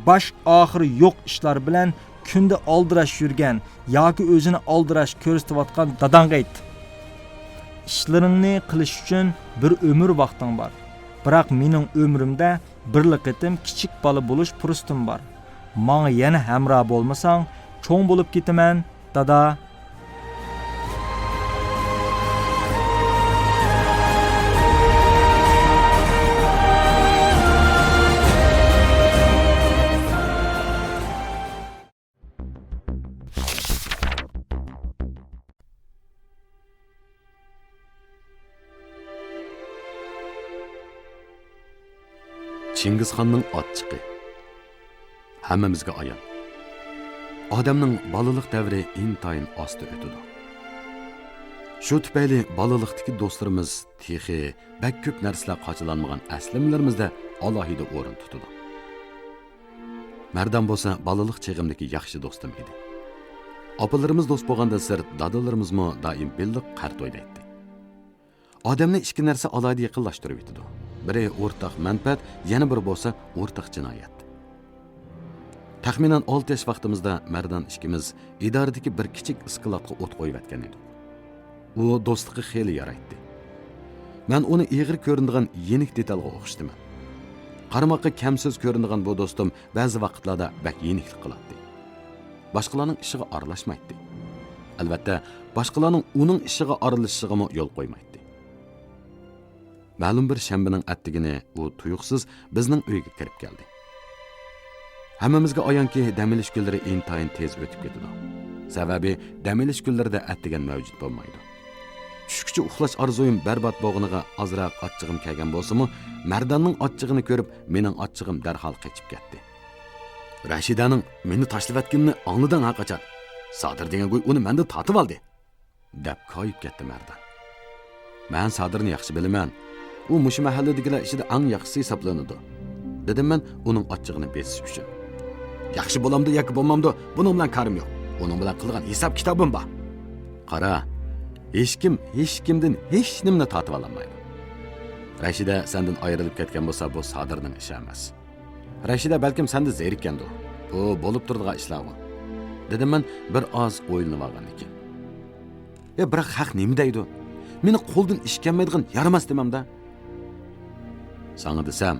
باش ئاخىرى يوق ئىشلار بىلەن كۈندە ئالدىراش يۈرگەن ياكى ئۆزىنى ئالدىراش كۆرسىتىۋاتقان داداڭغا ئېيت. ئىشلىرىڭنى قىلىش ئۈچۈن بىر ئۆمۈر ۋاقتىڭ بار. بىراق مېنىڭ ئۆمرۈمدە بىرلا قېتىم كىچىك بالا بولۇش پۇرسىتىم بار. ماڭا يەنە ھەمراھ بولمىساڭ، چوڭ بولۇپ كېتىمەن، دادا. چىڭگىزخاننىڭ ئاچچىقى. ھەممىمىزگە ئايان، ئادەمنىڭ بالىلىق دەۋرى ئىنتايىن ئاستا ئۆتىدۇ. شۇ تۈپەيلى بالىلىقتىكى دوستلىرىمىز تېخى بەك كۆپ نەرسىلەر قاچىلانمىغان ئەسلىمىلىرىمىزدە ئالاھىدە ئورۇن تۇتىدۇ. مەردان بولسا بالىلىق چېغىمدىكى ياخشى دوستۇم ئىدى. ئاپىلىرىمىز دوست بولغاندىن سىرت، دادىلىرىمىزمۇ دائىم بىللە قەرت ئوينايتتى. ئادەمنى ئىككى نەرسە ئالاھىدە يېقىنلاشتۇرۇۋېتىدۇ. بىرى ئورتاق مەنپەئەت، يەنە بىرى بولسا ئورتاق جىنايەت. تەخمىنەن ئالتە ياش ۋاقتىمىزدا مەردان ئىككىمىز ئىدارىدىكى بىر كىچىك ئىسكىلاتقا ئوت قويۇۋەتكەن ئىدۇق. ئۇ دوستلۇققا خېلى يارايتتى. مەن ئۇنى ئېغىر كۆرۈنىدىغان يېنىك دېتالغا ئوخشىتىمەن. قارىماققا كەمسۆز كۆرۈنىدىغان بۇ دوستۇم بەزى ۋاقىتلاردا بەك يېنىكلىك قىلاتتى. باشقىلارنىڭ ئىشىغا ئارىلاشمايتتى. ئەلۋەتتە، باشقىلارنىڭ ئۇنىڭ ئىشىغا ئارىلىشىشىغىمۇ يول قويمايتتى. مەلۇم بىر شەنبىنىڭ ئەتىگىنى ئۇ تۇيۇقسىز بىزنىڭ ئۆيگە كىرىپ كەلدى. ھەممىمىزگە ئايانكى، دەم ئېلىش كۈنلىرى ئىنتايىن تېز ئۆتۈپ كېتىدۇ. سەۋەبى، دەم ئېلىش كۈنلىرىدە ئەتىگەن مەۋجۇت بولمايدۇ. چۈشكىچە ئۇخلاش ئارزۇيۇم بەربات بولغىنىغا ئازراق ئاچچىقىم كەلگەن بولسىمۇ، مەرداننىڭ ئاچچىقىنى كۆرۈپ، مېنىڭ ئاچچىقىم دەرھال قېچىپ كەتتى. رەشىدەنىڭ مېنى تاشلىۋەتكىنىنى ئاڭلىدىڭ ھە قاچان؟ سادىر دېگەن گۇي ئۇنى مەندىن تارتىۋالدى. دەپ كايىپ كەتتى مەردان. مەن سادىرنى ياخشى بىلىمەن. ئۇ مۇشۇ مەھەللىدىكىلەر ئىچىدە ئەڭ ياخشىسى ھېسابلىنىدۇ، دېدىم مەن ئۇنىڭ ئاچچىقىنى بېسىش ئۈچۈن. ياخشى بولامدۇ ياكى بولمامدۇ، بۇنىڭ بىلەن كارىم يوق. ئۇنىڭ بىلەن قىلغان ھېساب كىتابىم بار. قارا، ھېچكىم ھېچكىمدىن ھېچنېمىنى تارتىۋالالمايدۇ. رەشىدە سەندىن ئايرىلىپ كەتكەن بولسا، بۇ سادىرنىڭ ئىشى ئەمەس. رەشىدە بەلكىم سەندە زېرىككەندۇ. بۇ بولۇپ تۇرىدىغان ئىشلارغۇ، دېدىم مەن بىر ئاز ئويلىنىۋالغاندىن كېيىن. ئە، بىراق خەق نېمە دەيدۇ؟ مېنى قولدىن ئىش كەلمەيدىغان يارىماس دېمەمدە. ساڭا دېسەم،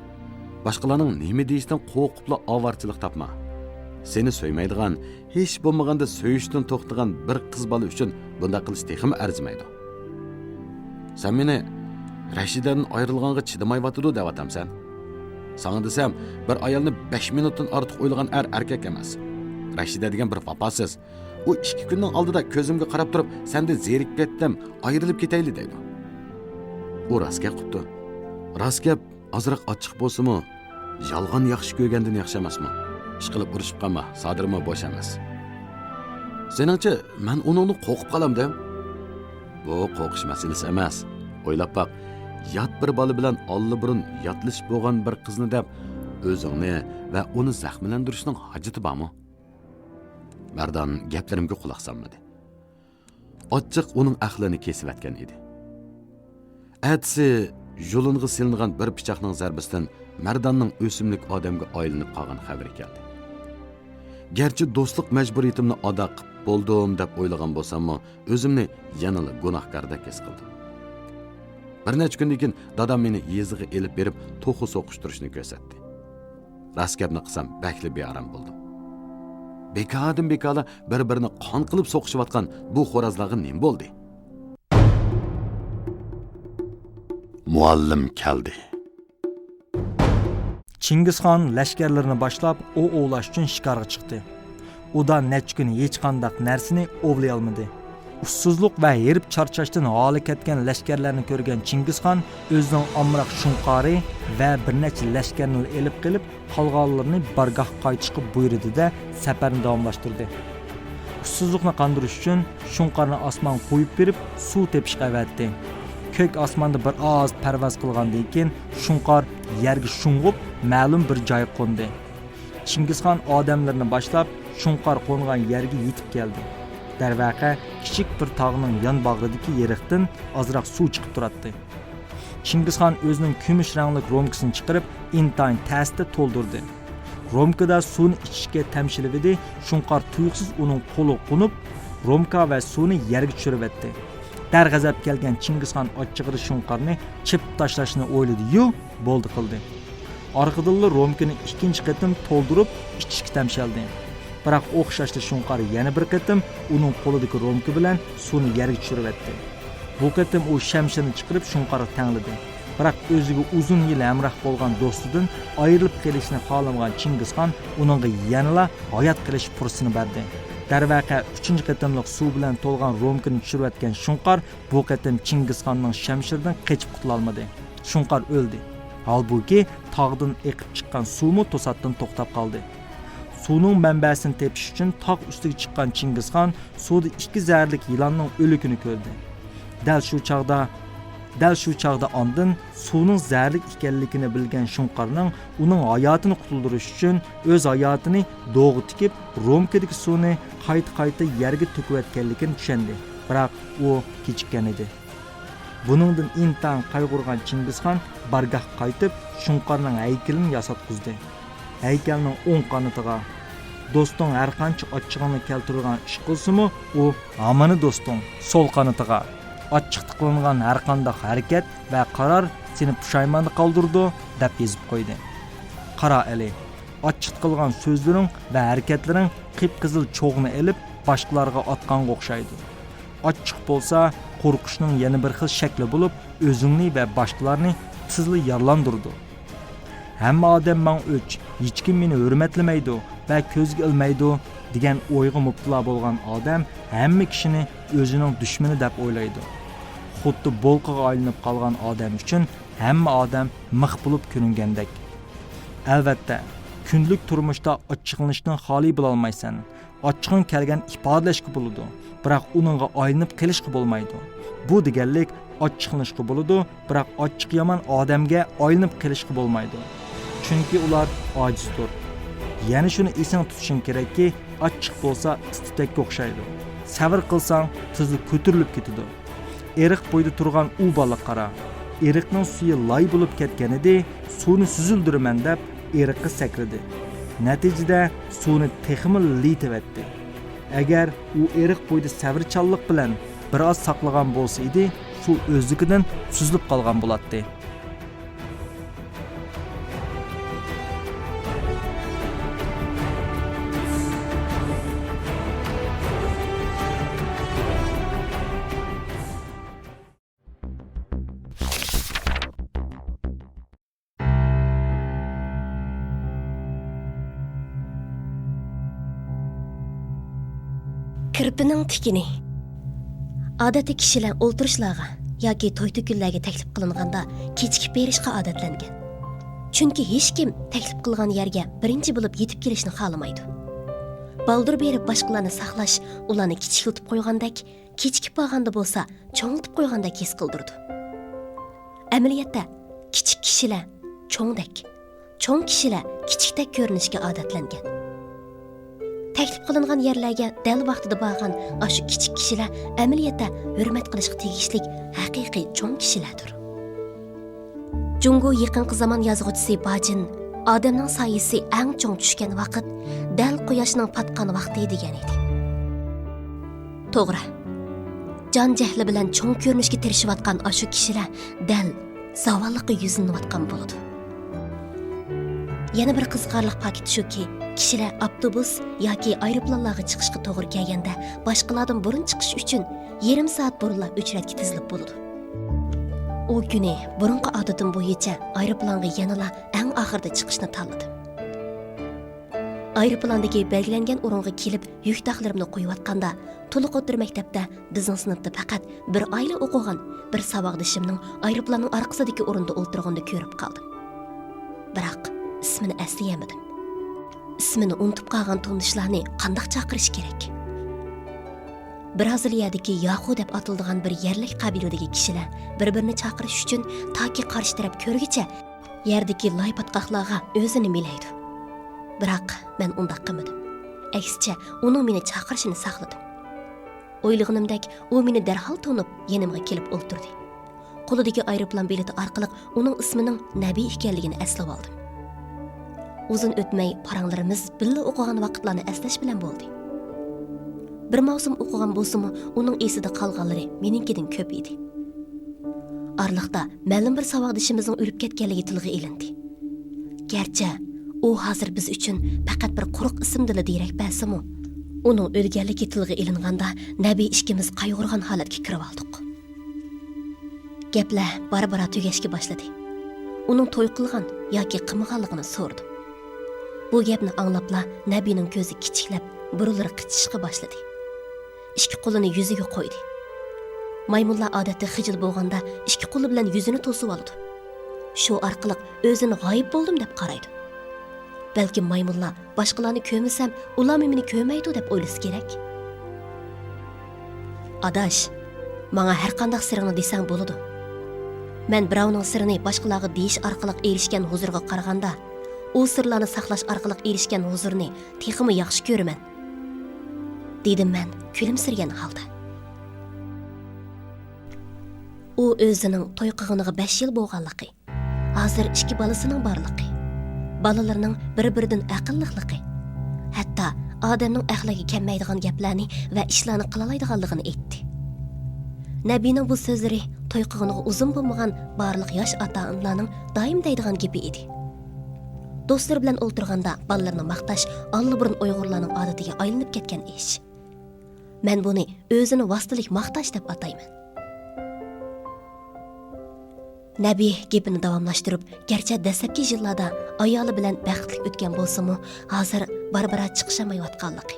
باشقىلارنىڭ نېمە دېيىشىدىن قورقۇپلا ئاۋارىچىلىق تاپما. سېنى سۆيمەيدىغان، ھېچ بولمىغاندا سۆيۈشتىن توختىغان بىر قىز بالا ئۈچۈن بۇنداق قىلىش تېخىمۇ ئەرزىمەيدۇ. سەن مېنى رەشىدەدىن ئايرىلغانغا چىدىمايۋاتىدۇ دەۋاتامسەن؟ ساڭا دېسەم، بىر ئايالنى بەش مىنۇتتىن ئارتۇق ئويلىغان ئەر ئەركەك ئەمەس. رەشىدە دېگەن بىر ۋاپاسىز. ئۇ ئىككى كۈننىڭ ئالدىدا كۆزۈمگە قاراپ تۇرۇپ، سەندىن زېرىكىپ كەتتىم، ئايرىلىپ كېتەيلى دەيدۇ. ئۇ راست گەپ قىپتۇ. راست گەپ، ئازراق ئاچچىق بولسىمۇ، يالغان ياخشى كۆرگەندىن ياخشى ئەمەسمۇ؟ ئىشقىلىپ ئۇرۇشۇپ قالما، سادىرمۇ بوش ئەمەس. سېنىڭچە، مەن ئۇنىڭدىن قورقۇپ قالامدىم؟ بۇ قورقۇش مەسىلىسى ئەمەس. ئويلاپ باق، يات بىر بالا بىلەن ئاللىبۇرۇن ياتلىشىپ بولغان بىر قىزنى دەپ، ئۆزۈڭنى ۋە ئۇنى زەخىملەندۈرۈشنىڭ ھاجىتى بارمۇ؟ مەردان گەپلىرىمگە قۇلاق سالمىدى. ئاچچىق ئۇنىڭ ئەقلىنى كېسىۋەتكەن ئىدى. ئەتىسى يۇلۇنغا سېلىنغان بىر پىچاقنىڭ زەربىسىدىن مەرداننىڭ ئۆسۈملۈك ئادەمگە ئايلىنىپ قالغان خەۋىرى كەلدى. گەرچە دوستلۇق مەجبۇرىيىتىمنى ئادا قىپ بولدۇم دەپ ئويلىغان بولساممۇ، ئۆزۈمنى يەنىلا گۇناھكاردەك ھېس قىلدىم. بىر نەچچە كۈندىن كېيىن دادام مېنى يېزىغا ئېلىپ بېرىپ، توخۇ سوقۇشتۇرۇشنى كۆرسەتتى. راست گەپنى قىلسام، بەكلا بىئارام بولدۇم. بىكاردىن بىكارلا بىر-بىرىنى قان قىلىپ سوقۇشۇۋاتقان بۇ خورازلارغا نېمە بولدى؟ مۇئەللىم كەلدى. چىڭگىزخان لەشكەرلىرىنى باشلاپ، ئوۋ ئوۋلاش ئۈچۈن شىكارغا چىقتى. ئۇدا نەچچە كۈن ھېچقانداق نەرسىنى ئوۋلىيالمىدى. ئۇسسۇزلۇق ۋە ھېرىپ چارچاشتىن ھالى كەتكەن لەشكەرلەرنى كۆرگەن چىڭگىزخان ئۆزىنىڭ ئامراق شۇڭقارى ۋە بىر نەچچە لەشكەرنىلا ئېلىپ قېلىپ، قالغانلىرىنى بارگاھقا قايتىشقا بۇيرۇدى-دە، سەپەرنى داۋاملاشتۇردى. ئۇسسۇزلۇقنى قاندۇرۇش ئۈچۈن شۇڭقارنى ئاسمانغا قويۇپ بېرىپ، سۇ تېپىشقا ئەۋەتتى. كۆك ئاسماندا بىر ئاز پەرۋاز قىلغاندىن كېيىن، شۇڭقار يەرگە شۇڭغۇپ، مەلۇم بىر جايغا قوندى. چىڭگىزخان ئادەملىرىنى باشلاپ، شۇڭقار قونغان يەرگە يېتىپ كەلدى. دەرۋەقە، كىچىك بىر تاغنىڭ يان باغرىدىكى يېرىقتىن ئازراق سۇ چىقىپ تۇراتتى. چىڭگىزخان ئۆزىنىڭ كۈمۈش رەڭلىك رومكىسىنى چىقىرىپ، ئىنتايىن تەستە تولدۇردى. رومكىدا سۇنى ئىچىشكە تەمشىلىۋىدى، شۇڭقار تۇيۇقسىز ئۇنىڭ قولىغا قونۇپ، رومكا ۋە سۇنى يەرگە چۈشۈرۈۋەتتى. دەرغەزەپ كەلگەن چىڭگىزخان ئاچچىقىدا شۇڭقارنى چېپىپ تاشلاشنى ئويلىدى-يۇ، بولدى قىلدى. ئارقىدىنلا رومكىنى ئىككىنچى قېتىم تولدۇرۇپ ئىچىشكە تەمشەلدى. بىراق ئوخشاشلا شۇڭقار يەنە بىر قېتىم ئۇنىڭ قولىدىكى رومكا بىلەن سۇنى يەرگە چۈشۈرۈۋەتتى. بۇ قېتىم ئۇ شەمشىرىنى چىقىرىپ شۇڭقارغا تەڭلىدى. بىراق ئۆزىگە ئۇزۇن يىل ھەمراھ بولغان دوستىدىن ئايرىلىپ قېلىشنى خالىمىغان چىڭگىزخان ئۇنىڭغا يەنىلا ھايات قېلىش پۇرسىتىنى بەردى. دەرۋەقە، ئۈچىنچى قېتىملىق سۇ بىلەن تولغان رومكىنى چۈشۈرۈۋەتكەن شۇڭقار بۇ قېتىم چىڭگىزخاننىڭ شەمشىرىدىن قېچىپ قۇتۇلالمىدى. شۇڭقار ئۆلدى. ھالبۇكى، تاغدىن ئېقىپ چىققان سۇمۇ توساتتىن توختاپ قالدى. سۇنىڭ مەنبەسىنى تېپىش ئۈچۈن تاغ ئۈستىگە چىققان چىڭگىزخان سۇدا ئىككى زەھەرلىك يىلاننىڭ ئۆلۈكىنى كۆردى. دەل شۇ چاغدا، دەل شۇ چاغدا ئاندىن سۇنىڭ زەھەرلىك ئىكەنلىكىنى بىلگەن شۇڭقارنىڭ ئۇنىڭ ھاياتىنى قۇتۇلدۇرۇش ئۈچۈن ئۆز ھاياتىنى دوغا تىكىپ، رومكىدىكى سۇنى قايتا-قايتا يەرگە تۆكۈۋەتكەنلىكىنى چۈشەندى. بىراق ئۇ كېچىككەن ئىدى. بۇنىڭدىن ئىنتايىن قايغۇرغان چىڭگىزخان بارگاھقا قايتىپ، شۇڭقارنىڭ ھەيكىلىنى ياساتقۇزدى. ھەيكەلنىڭ ئوڭ قانىتىغا، «دوستۇڭ ھەرقانچە ئاچچىقىڭنى كەلتۈرىدىغان ئىش قىلسىمۇ، ئۇ ھامىنى دوستۇڭ.» سول قانىتىغا، «ئاچچىقتا قىلىنغان ھەرقانداق ھەرىكەت ۋە قارار سېنى پۇشايماندا قالدۇرىدۇ» دەپ يېزىپ قويدى. «قارا ئەلى، ئاچچىقتا قىلغان سۆزلىرىڭ ۋە ھەرىكەتلىرىڭ قىپقىزىل چوغنى ئېلىپ، باشقىلارغا ئاتقانغا ئوخشايدۇ. ئاچچىق بولسا، قورقۇشنىڭ يەنە بىر خىل شەكلى بولۇپ، ئۆزۈڭنى ۋە باشقىلارنى تېزلا يارىلاندۇرىدۇ. ھەممە ئادەم ماڭا ئۆچ، ھېچكىم مېنى ھۆرمەتلىمەيدۇ ۋە كۆزگە ئىلمايدۇ» دېگەن ئويغا مۇپتىلا بولغان ئادەم ھەممە كىشىنى ئۆزىنىڭ دۈشمىنى دەپ ئويلايدۇ. خۇددى بولقىغا ئايلىنىپ قالغان ئادەم ئۈچۈن ھەممە ئادەم مىخ بولۇپ كۆرۈنگەندەك. ئەلۋەتتە، كۈندىلىك تۇرمۇشتا ئاچچىقلىنىشتىن خالىي بولالمايسەن. ئاچچىقىڭ كەلگەن ئىپادىلەشكە بولىدۇ، بىراق ئۇنىڭغا ئايلىنىپ قېلىشقا بولمايدۇ. بۇ دېگەنلىك ئاچچىقلىنىشقا بولىدۇ، بىراق ئاچچىقى يامان ئادەمگە ئايلىنىپ قېلىشقا بولمايدۇ. چۈنكى ئۇلار ئاجىزدۇر. يەنە شۇنى ئېسىڭدە تۇتۇشۇڭ كېرەككى، ئاچچىق بولسا ئىس-تۈتەككە ئوخشايدۇ. سەۋر قىلساڭ، تېزلا كۆتۈرۈلۈپ كېتىدۇ. ئېرىق بويىدا تۇرغان ئۇ بالىغا قارا. ئېرىقنىڭ سۈيى لاي بولۇپ كەتكەنىدى، سۇنى سۈزۈلدۈرىمەن دەپ، ئېرىققا سەكرىدى. نەتىجىدە سۇنى تېخىمۇ لىيىتىۋەتتى. ئەگەر ئۇ ئېرىق بويىدا سەۋرچانلىق بىلەن بىر ئاز ساقلىغان بولسا ئىدى، سۇ ئۆزلۈكىدىن سۈزۈلۈپ قالغان بولاتتى. كىرپىنىڭ تىكىنى. ئادەتتە كىشىلەر ئولتۇرۇشلارغا ياكى توي-تۆكۈنلەرگە تەكلىپ قىلىنغاندا كېچىكىپ بېرىشقا ئادەتلەنگەن. چۈنكى ھېچكىم تەكلىپ قىلغان يەرگە بىرىنچى بولۇپ يېتىپ كېلىشنى خالىمايدۇ. بالدۇر بېرىپ باشقىلارنى ساقلاش ئۇلارنى كىچىكلىتىپ قويغاندەك، كېچىكىپ بارغاندا بولسا چوڭىتىپ قويغاندەك ھېس قىلدۇرىدۇ. ئەمەلىيەتتە، كىچىك كىشىلەر چوڭدەك، چوڭ كىشىلەر كىچىكتەك كۆرۈنۈشكە ئادەتلەنگەن. تەكلىپ قىلىنغان يەرلەرگە دەل ۋاقتىدا بارغان ئاشۇ كىچىك كىشىلەر ئەمەلىيەتتە ھۆرمەت قىلىشقا تېگىشلىك ھەقىقىي چوڭ كىشىلەردۇر. جۇڭگو يېقىنقى زامان يازغۇچىسى باجىن، «ئادەمنىڭ سايىسى ئەڭ چوڭ چۈشكەن ۋاقىت دەل قۇياشنىڭ پاتقان ۋاقتى» دېگەن ئىدى. توغرا. جان جەھلى بىلەن چوڭ كۆرۈنۈشكە تىرىشىۋاتقان ئاشۇ كىشىلەر دەل زاۋاللىققا يۈزلىنىۋاتقان بولىدۇ. يەنە بىر قىزىقارلىق پاكىت شۇكى، كىشىلەر ئاپتوبۇس ياكى ئايروپىلانلارغا چىقىشقا توغرا كەلگەندە، باشقىلاردىن بۇرۇن چىقىش ئۈچۈن يېرىم سائەت بۇرۇنلا ئۆچرەتكە تىزىلىپ بولىدۇ. ئۇ كۈنى بۇرۇنقى ئادىتىم بويىچە ئايروپىلانغا يەنىلا ئەڭ ئاخىرىدا چىقىشنى تاللىدىم. ئايروپىلاندىكى بەلگىلەنگەن ئورۇنغا كېلىپ، يۈك داغلىرىمنى قويۇۋاتقاندا، تولۇق ئوتتۇرا مەكتەپتە بىزنىڭ سىنىپتا پەقەت بىر ئائىلە ئوقۇغان بىر ساۋاقدىشىمنىڭ ئايروپىلاننىڭ ئارقىسىدىكى ئورۇندا ئولتۇرغىنىنى كۆرۈپ قالدىم. بىراق، ئىسمىنى ئەسلىيەلمىدىم. ئىسمىنى ئۇنتۇپ قالغان تونۇشلارنى قانداق چاقىرىش كېرەك؟ برازىلىيەدىكى ياخۇ دەپ ئاتىلىدىغان بىر يەرلىك قەبىلىدىكى كىشىلەر بىر-بىرىنى چاقىرىش ئۈچۈن تاكى قارشى تەرەپ كۆرگۈچە يەردىكى لاي پاتقاقلارغا ئۆزىنى مىلەيدۇ. بىراق مەن ئۇنداق قىلمىدىم. ئەكسىچە، ئۇنىڭ مېنى چاقىرىشىنى ساقلىدىم. ئويلىغىنىمدەك، ئۇ مېنى دەرھال تونۇپ، يېنىمغا كېلىپ ئولتۇردى. قولىدىكى ئايروپىلان بېلىتى ئارقىلىق ئۇنىڭ ئىسمىنىڭ نەبى ئىكەنلىكىنى ئەسلىۋالدىم. ئۇزۇن ئۆتمەي، پاراڭلىرىمىز بىللە ئوقۇغان ۋاقىتلارنى ئەسلەش بىلەن بولدى. بىر ماۋسۇم ئوقۇغان بولسىمۇ، ئۇنىڭ ئېسىدە قالغانلىرى مېنىڭكىدىن كۆپ ئىدى. ئارىلىقتا مەلۇم بىر ساۋاقدىشىمىزنىڭ ئۆلۈپ كەتكەنلىكى تىلغا ئېلىندى. گەرچە ئۇ ھازىر بىز ئۈچۈن پەقەت بىر قۇرۇق ئىسىمدىلا دېرەك بەرسىمۇ، ئۇنىڭ ئۆلگەنلىكى تىلغا ئېلىنغاندا، نەبى ئىككىمىز قايغۇرغان ھالەتكە كىرىۋالدۇق. گەپلەر بارا-بارا تۈگەشكە باشلىدى. ئۇنىڭ توي قىلغان ياكى قىلمىغانلىقىنى سورىدىم. بۇ گەپنى ئاڭلاپلا نەبىنىڭ كۆزى كىچىكلەپ، بۇرۇنلىرى قىچىشقا باشلىدى. ئىككى قولىنى يۈزىگە قويدى. مايمۇنلار ئادەتتە خىجىل بولغاندا ئىككى قولى بىلەن يۈزىنى توسۇۋالىدۇ. شۇ ئارقىلىق ئۆزىنى غايىب بولدۇم دەپ قارايدۇ. بەلكىم مايمۇنلار باشقىلارنى كۆرمىسەم، ئۇلارمۇ مېنى كۆرمەيدۇ دەپ ئويلىسا كېرەك. ئاداش، ماڭا ھەرقانداق سىرىڭنى دېسەڭ بولىدۇ. مەن بىراۋنىڭ سىرىنى باشقىلارغا دېيىش ئارقىلىق ئېرىشكەن ھۇزۇرغا قارىغاندا، ئۇ سىرلارنى ساقلاش ئارقىلىق ئېرىشكەن ھۇزۇرنى تېخىمۇ ياخشى كۆرىمەن، دېدىم مەن كۈلۈمسىرىگەن ھالدا. ئۇ ئۆزىنىڭ توي قىلغىنىغا بەش يىل بولغانلىقى، ھازىر ئىككى بالىسىنىڭ بارلىقى، بالىلىرىنىڭ بىر-بىرىدىن ئەقىللىقلىقى، ھەتتا ئادەمنىڭ ئەقلىگە كەلمەيدىغان گەپلەرنى ۋە ئىشلارنى قىلالايدىغانلىقىنى ئېيتتى. نەبىنىڭ بۇ سۆزلىرى توي قىلغىنىغا ئۇزۇن بولمىغان بارلىق ياش ئاتا-ئانىلارنىڭ دائىم دەيدىغان گېپى ئىدى. دوستلىرى بىلەن ئولتۇرغاندا بالىلىرىنى ماختاش ئاللىبۇرۇن ئۇيغۇرلارنىڭ ئادىتىگە ئايلىنىپ كەتكەن ئىش. مەن بۇنى ئۆزىنى ۋاسىتىلىك ماختاش دەپ ئاتايمەن. نەبى گېپىنى داۋاملاشتۇرۇپ، گەرچە دەسلەپكى يىللاردا ئايالى بىلەن بەختلىك ئۆتكەن بولسىمۇ، ھازىر بارا-بارا چىقىشالمايۋاتقانلىقى،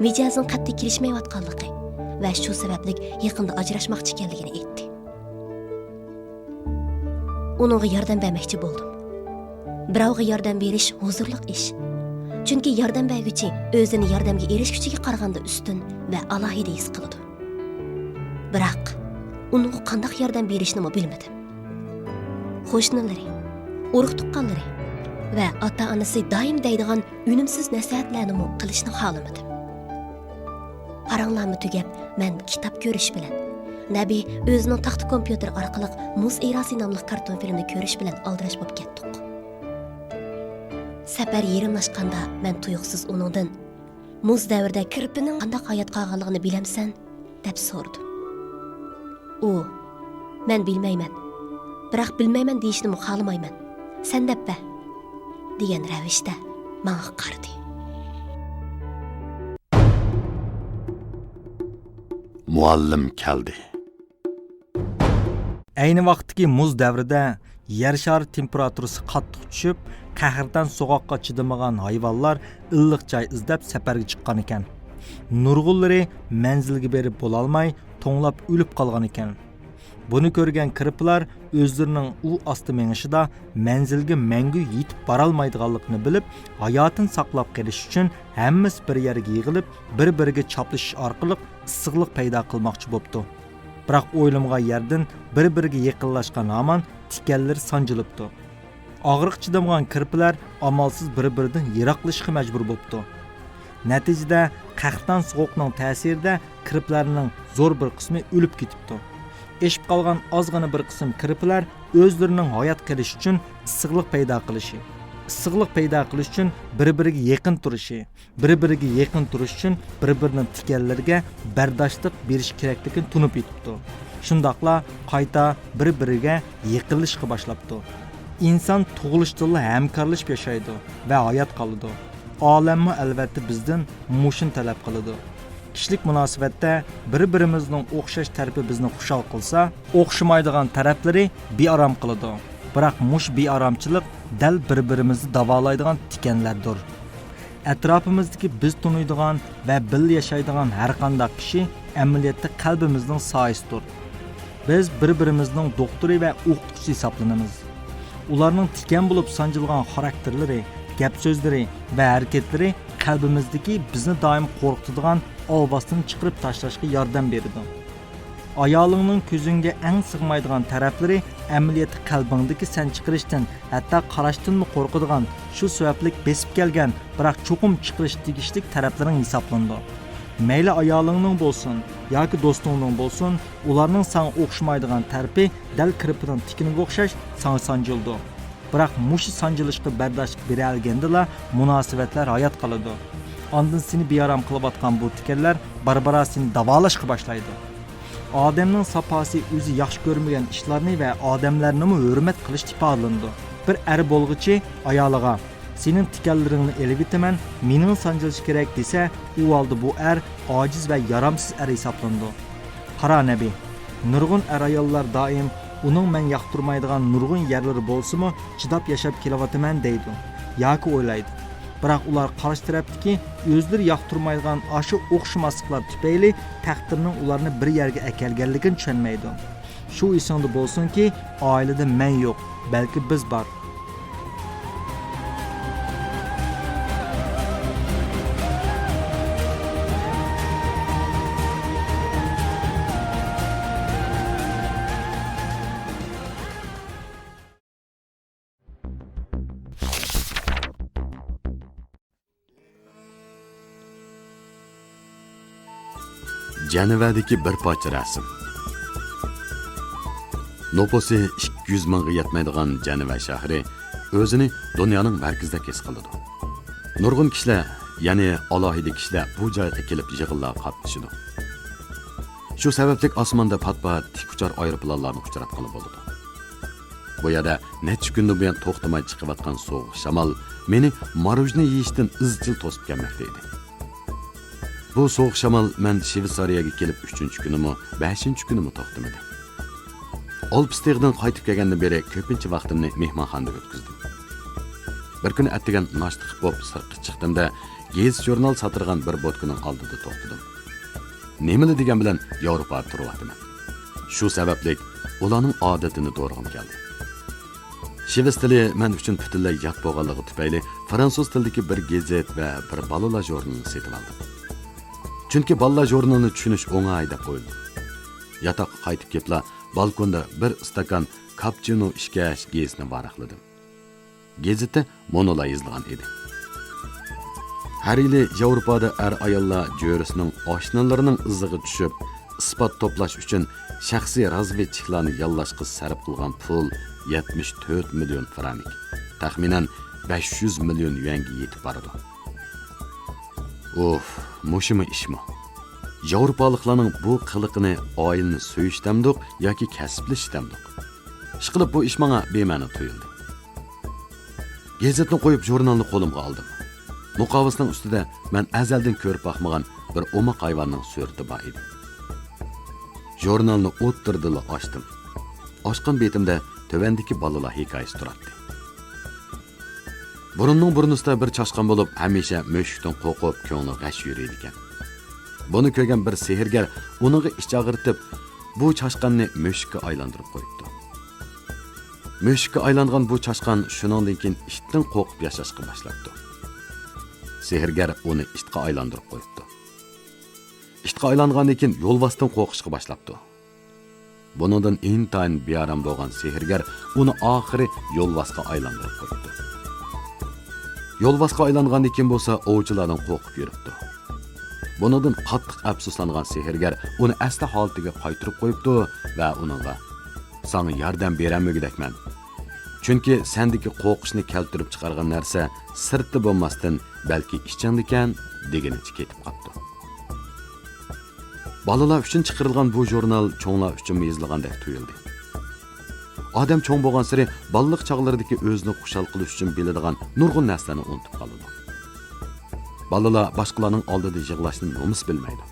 مىجەزىنىڭ قەتئىي كېلىشمەيۋاتقانلىقى ۋە شۇ سەۋەبلىك يېقىندا ئاجراشماقچى ئىكەنلىكىنى ئېيتتى. ئۇنىڭغا ياردەم بەرمەكچى بولدۇم. بىراۋغا ياردەم بېرىش ھۇزۇرلۇق ئىش. چۈنكى ياردەم بەرگۈچى ئۆزىنى ياردەمگە ئېرىشكۈچىگە قارىغاندا ئۈستۈن ۋە ئالاھىدە ھېس قىلىدۇ. بىراق، ئۇنىڭغا قانداق ياردەم بېرىشنىمۇ بىلمىدىم. قوشنىلىرى، ئۇرۇق-تۇغقانلىرى ۋە ئاتا-ئانىسى دائىم دەيدىغان ئۈنۈمسىز نەسىھەتلەرنىمۇ قىلىشنى خالىمىدىم. پاراڭلارمۇ تۈگەپ، مەن كىتاب كۆرۈش بىلەن، نەبى ئۆزىنىڭ تاختا كومپيۇتېرى ئارقىلىق مۇز ئېراسى ناملىق كارتون فىلىمنى كۆرۈش بىلەن ئالدىراش بولۇپ كەتتۇق. سەپەر يېرىملاشقاندا مەن تۇيۇقسىز ئۇنىڭدىن، «مۇز دەۋرىدە كىرپىنىڭ قانداق ھايات قالغانلىقىنى بىلەمسەن؟» دەپ سورىدىم. ئۇ، «مەن بىلمەيمەن، بىراق بىلمەيمەن دېيىشنىمۇ خالىمايمەن، سەن دەپ بەر» دېگەن رەۋىشتە ماڭا قارىدى. مۇئەللىم كەلدى. ئەينى ۋاقىتتىكى مۇز دەۋرىدە يەر شارى تېمپېراتۇرىسى قاتتىق چۈشۈپ، قەھرىتان سوغۇققا چىدىمىغان ھايۋانلار ئىللىق جاي ئىزدەپ سەپەرگە چىققانىكەن. نۇرغۇنلىرى مەنزىلگە بېرىپ بولالماي، توڭلاپ ئۆلۈپ قالغانىكەن. بۇنى كۆرگەن كىرپىلەر ئۆزلىرىنىڭ ئۇ ئاستا مېڭىشىدا مەنزىلگە مەڭگۈ يېتىپ بارالمايدىغانلىقىنى بىلىپ، ھاياتىنى ساقلاپ قېلىش ئۈچۈن ھەممىسى بىر يەرگە يىغىلىپ، بىر-بىرىگە چاپلىشىش ئارقىلىق ئىسسىقلىق پەيدا قىلماقچى بوپتۇ. بىراق ئويلىمىغان يەردىن بىر-بىرىگە يېقىنلاشقان ھامان تىكەنلىرى سانجىلىپتۇ. ئاغرىق چىدىمىغان كىرپىلەر ئامالسىز بىر-بىرىدىن يىراقلىشىشقا مەجبۇر بوپتۇ. نەتىجىدە، قەھرىتان سوغۇقنىڭ تەسىرىدە كىرپىلەرنىڭ زور بىر قىسمى ئۆلۈپ كېتىپتۇ. ئېشىپ قالغان ئازغىنە بىر قىسىم كىرپىلەر ئۆزلىرىنىڭ ھايات قېلىشى ئۈچۈن ئىسسىقلىق پەيدا قىلىشى، ئىسسىقلىق پەيدا قىلىش ئۈچۈن بىر-بىرىگە يېقىن تۇرۇشى، بىر-بىرىگە يېقىن تۇرۇش ئۈچۈن بىر-بىرىنىڭ تىكەنلىرىگە بەرداشلىق بېرىش كېرەكلىكىنى تونۇپ يېتىپتۇ. شۇنداقلا قايتا بىر-بىرىگە يېقىنلىشىشقا باشلاپتۇ. ئىنسان تۇغۇلۇشتىنلا ھەمكارلىشىپ ياشايدۇ ۋە ھايات قالىدۇ. ئالەممۇ ئەلۋەتتە بىزدىن مۇشۇنى تەلەپ قىلىدۇ. كىشىلىك مۇناسىۋەتتە بىر-بىرىمىزنىڭ ئوخشاش تەرىپى بىزنى خۇشال قىلسا، ئوخشىمايدىغان تەرەپلىرى بىئارام قىلىدۇ. بىراق مۇشۇ بىئارامچىلىق دەل بىر-بىرىمىزنى داۋالايدىغان تىكەنلەردۇر. ئەتراپىمىزدىكى بىز تونۇيدىغان ۋە بىللە ياشايدىغان ھەرقانداق كىشى ئەمەلىيەتتە قەلبىمىزنىڭ سايىسىدۇر. بىز بىر-بىرىمىزنىڭ دوختۇرى ۋە ئوقۇتقۇچىسى ھېسابلىنىمىز. ئۇلارنىڭ تىكەن بولۇپ سانجىلغان خاراكتېرلىرى، گەپ-سۆزلىرى ۋە ھەرىكەتلىرى قەلبىمىزدىكى بىزنى دائىم قورقۇتىدىغان ئالۋاستىنى چىقىرىپ تاشلاشقا ياردەم بېرىدۇ. ئايالىڭنىڭ كۆزۈڭگە ئەڭ سىغمايدىغان تەرەپلىرى ئەمەلىيەتتە قەلبىڭدىكى سەن چىقىرىشتىن، ھەتتا قاراشتىنمۇ قورقىدىغان، شۇ سەۋەبلىك بېسىپ كەلگەن، بىراق چوقۇم چىقىرىش تېگىشلىك تەرەپلىرىڭ ھېسابلىنىدۇ. مەيلى ئايالىڭنىڭ بولسۇن ياكى دوستۇڭنىڭ بولسۇن، ئۇلارنىڭ ساڭا ئوخشىمايدىغان تەرىپى دەل كىرپىنىڭ تىكىنىگە ئوخشاش ساڭا سانجىلىدۇ. بىراق مۇشۇ سانجىلىشقا بەرداشلىق بېرەلىگەندىلا مۇناسىۋەتلەر ھايات قالىدۇ. ئاندىن سېنى بىئارام قىلىۋاتقان بۇ تىكەنلەر بارا-بارا سېنى داۋالاشقا باشلايدۇ. ئادەمنىڭ ساپاسى ئۆزى ياخشى كۆرمىگەن ئىشلارنى ۋە ئادەملەرنىمۇ ھۆرمەت قىلىشتا ئىپادىلىنىدۇ. بىر ئەر بولغۇچى ئايالىغا، «سېنىڭ تىكەنلىرىڭنى ئېلىۋېتىمەن، مېنىڭ سانجىلىش كېرەك» دېسە، ئۇ ھالدا بۇ ئەر ئاجىز ۋە يارامسىز ئەر ھېسابلىنىدۇ. قارا نەبى، نۇرغۇن ئەر-ئاياللار دائىم، «ئۇنىڭ مەن ياقتۇرمايدىغان نۇرغۇن يەرلىرى بولسىمۇ، چىداپ ياشاپ كېلىۋاتىمەن» دەيدۇ ياكى ئويلايدۇ. بىراق ئۇلار قارشى تەرەپتىكى ئۆزلىرى ياقتۇرمايدىغان ئاشۇ ئوخشىماسلىقلار تۈپەيلى تەقدىرنىڭ ئۇلارنى بىر يەرگە ئەكەلگەنلىكىنى چۈشەنمەيدۇ. شۇ ئېسىڭدە بولسۇنكى، ئائىلىدە مەن يوق، بەلكى بىز بار. جەنۋەدىكى بىر پارچە رەسىم. نوپۇسى ئىككى يۈز مىڭغا يەتمەيدىغان جەنۋە شەھىرى ئۆزىنى دۇنيانىڭ مەركىزىدەك ھېس قىلىدۇ. نۇرغۇن كىشىلەر، يەنى ئالاھىدە كىشىلەر بۇ جايغا كېلىپ يىغىنلارغا قاتنىشىدۇ. شۇ سەۋەبلىك ئاسماندا پات-پات تىك ئۇچار ئايروپىلانلارنى ئۇچراتقىلى بولىدۇ. بۇ يەردە نەچچە كۈندىن بۇيان توختىماي چىقىۋاتقان سوغۇق شامال مېنى ماروژنى يېيىشتىن ئىزچىل توسۇپ كەلمەكتە ئىدى. بۇ سوغۇق شامال مەن شۋېتسارىيەگە كېلىپ ئۈچىنچى كۈنىمۇ، بەشىنچى كۈنىمۇ توختىمىدى. ئالپىس تېغىدىن قايتىپ كەلگەندىن بېرى كۆپىنچە ۋاقتىمنى مېھمانخانىدا ئۆتكۈزدۈم. بىر كۈنى ئەتىگەن ناشتا قىلىپ بولۇپ سىرتقا چىقتىم-دە، گېزىت-ژۇرنال ساتىدىغان بىر بوتكىنىڭ ئالدىدا توختىدىم. نېمىلا دېگەن بىلەن ياۋروپادا تۇرۇۋاتىمەن. شۇ سەۋەبلىك ئۇلارنىڭ ئادىتىنى دورىغۇم كەلدى. شىۋېتس تىلى مەن ئۈچۈن پۈتۈنلەي يات بولغانلىقى تۈپەيلى، فرانسۇز تىلىدىكى بىر گېزىت ۋە بىر بالىلار ژۇرنىلىنى سېتىۋالدىم. چۈنكى بالىلار ژۇرنىلىنى چۈشىنىش ئوڭاي دەپ ئويلىدىم. ياتاققا قايتىپ كېلىپلا، بالكوندا بىر ئىستاكان كاپچىنو ئىچكەچ، گېزىتنى ۋاراقلىدىم. گېزىتتە مۇنۇلار يېزىلغان ئىدى. ھەر يىلى ياۋروپادا ئەر-ئاياللار جۆرىسىنىڭ ئاشنىلىرىنىڭ ئىزىغا چۈشۈپ، ئىسپات توپلاش ئۈچۈن شەخسىي رازۋېدچىكلارنى ياللاشقا سەرپ قىلغان پۇل يەتمىش تۆت مىليون فرانك، تەخمىنەن بەش يۈز مىليون يۈەنگە يېتىپ بارىدۇ. ئۇف، مۇشۇمۇ ئىشمۇ؟ ياۋروپالىقلارنىڭ بۇ قىلىقىنى ئائىلىنى سۆيۈش دەمدۇق ياكى كەسىپلىشىش دەمدۇق؟ ئىشقىلىپ، بۇ ئىش ماڭا بىمەنە تۇيۇلدى. گېزىتنى قويۇپ، ژۇرنالنى قولۇمغا ئالدىم. مۇقاۋىسىنىڭ ئۈستىدە مەن ئەزەلدىن كۆرۈپ باقمىغان بىر ئوماق ھايۋاننىڭ سۈرىتى بار ئىدى. ژۇرنالنى ئوتتۇرىدىلا ئاچتىم. ئاچقان بېتىمدە تۆۋەندىكى بالىلار ھېكايىسى تۇراتتى. بۇرۇننىڭ بۇرنىسىدا بىر چاشقان بولۇپ، ھەمىشە مۈشۈكتىن قورقۇپ، كۆڭلى غەش يۈرىدىكەن. بۇنى كۆرگەن بىر سېھىرگەر ئۇنىڭغا ئىچ ئاغرىتىپ، بۇ چاشقاننى مۈشۈككە ئايلاندۇرۇپ قويۇپتۇ. مۈشۈككە ئايلانغان بۇ چاشقان شۇنىڭدىن كېيىن ئىتتىن قورقۇپ ياشاشقا باشلاپتۇ. سېھىرگەر ئۇنى ئىتقا ئايلاندۇرۇپ قويۇپتۇ. ئىتقا ئايلانغاندىن كېيىن يولۋاستىن قورقۇشقا باشلاپتۇ. بۇنىڭدىن ئىنتايىن بىئارام بولغان سېھىرگەر ئۇنى ئاخىرى يولۋاسقا ئايلاندۇرۇپ قويۇپتۇ. يولۋاسقا ئايلانغاندىن كېيىن بولسا ئوۋچىلاردىن قورقۇپ يۈرۈپتۇ. بۇنىڭدىن قاتتىق ئەپسۇسلانغان سېھىرگەر ئۇنى ئەسلى ھالىتىگە قايتۇرۇپ قويۇپتۇ ۋە ئۇنىڭغا، «ساڭا ياردەم بېرەلمىگۈدەكمەن. چۈنكى سەندىكى قورقۇشنى كەلتۈرۈپ چىقارغان نەرسە سىرتتا بولماستىن، بەلكى ئىچىڭدىكەن» دېگىنىچە كېتىپ قاپتۇ. بالىلار ئۈچۈن چىقىرىلغان بۇ ژۇرنال چوڭلار ئۈچۈنمۇ يېزىلغاندەك تۇيۇلدى. ئادەم چوڭ بولغانسېرى بالىلىق چاغلىرىدىكى ئۆزىنى خۇشال قىلىش ئۈچۈن بىلىدىغان نۇرغۇن نەرسىلەرنى ئۇنتۇپ قالىدۇ. بالىلار باشقىلارنىڭ ئالدىدا يىغلاشنى نومۇس بىلمەيدۇ.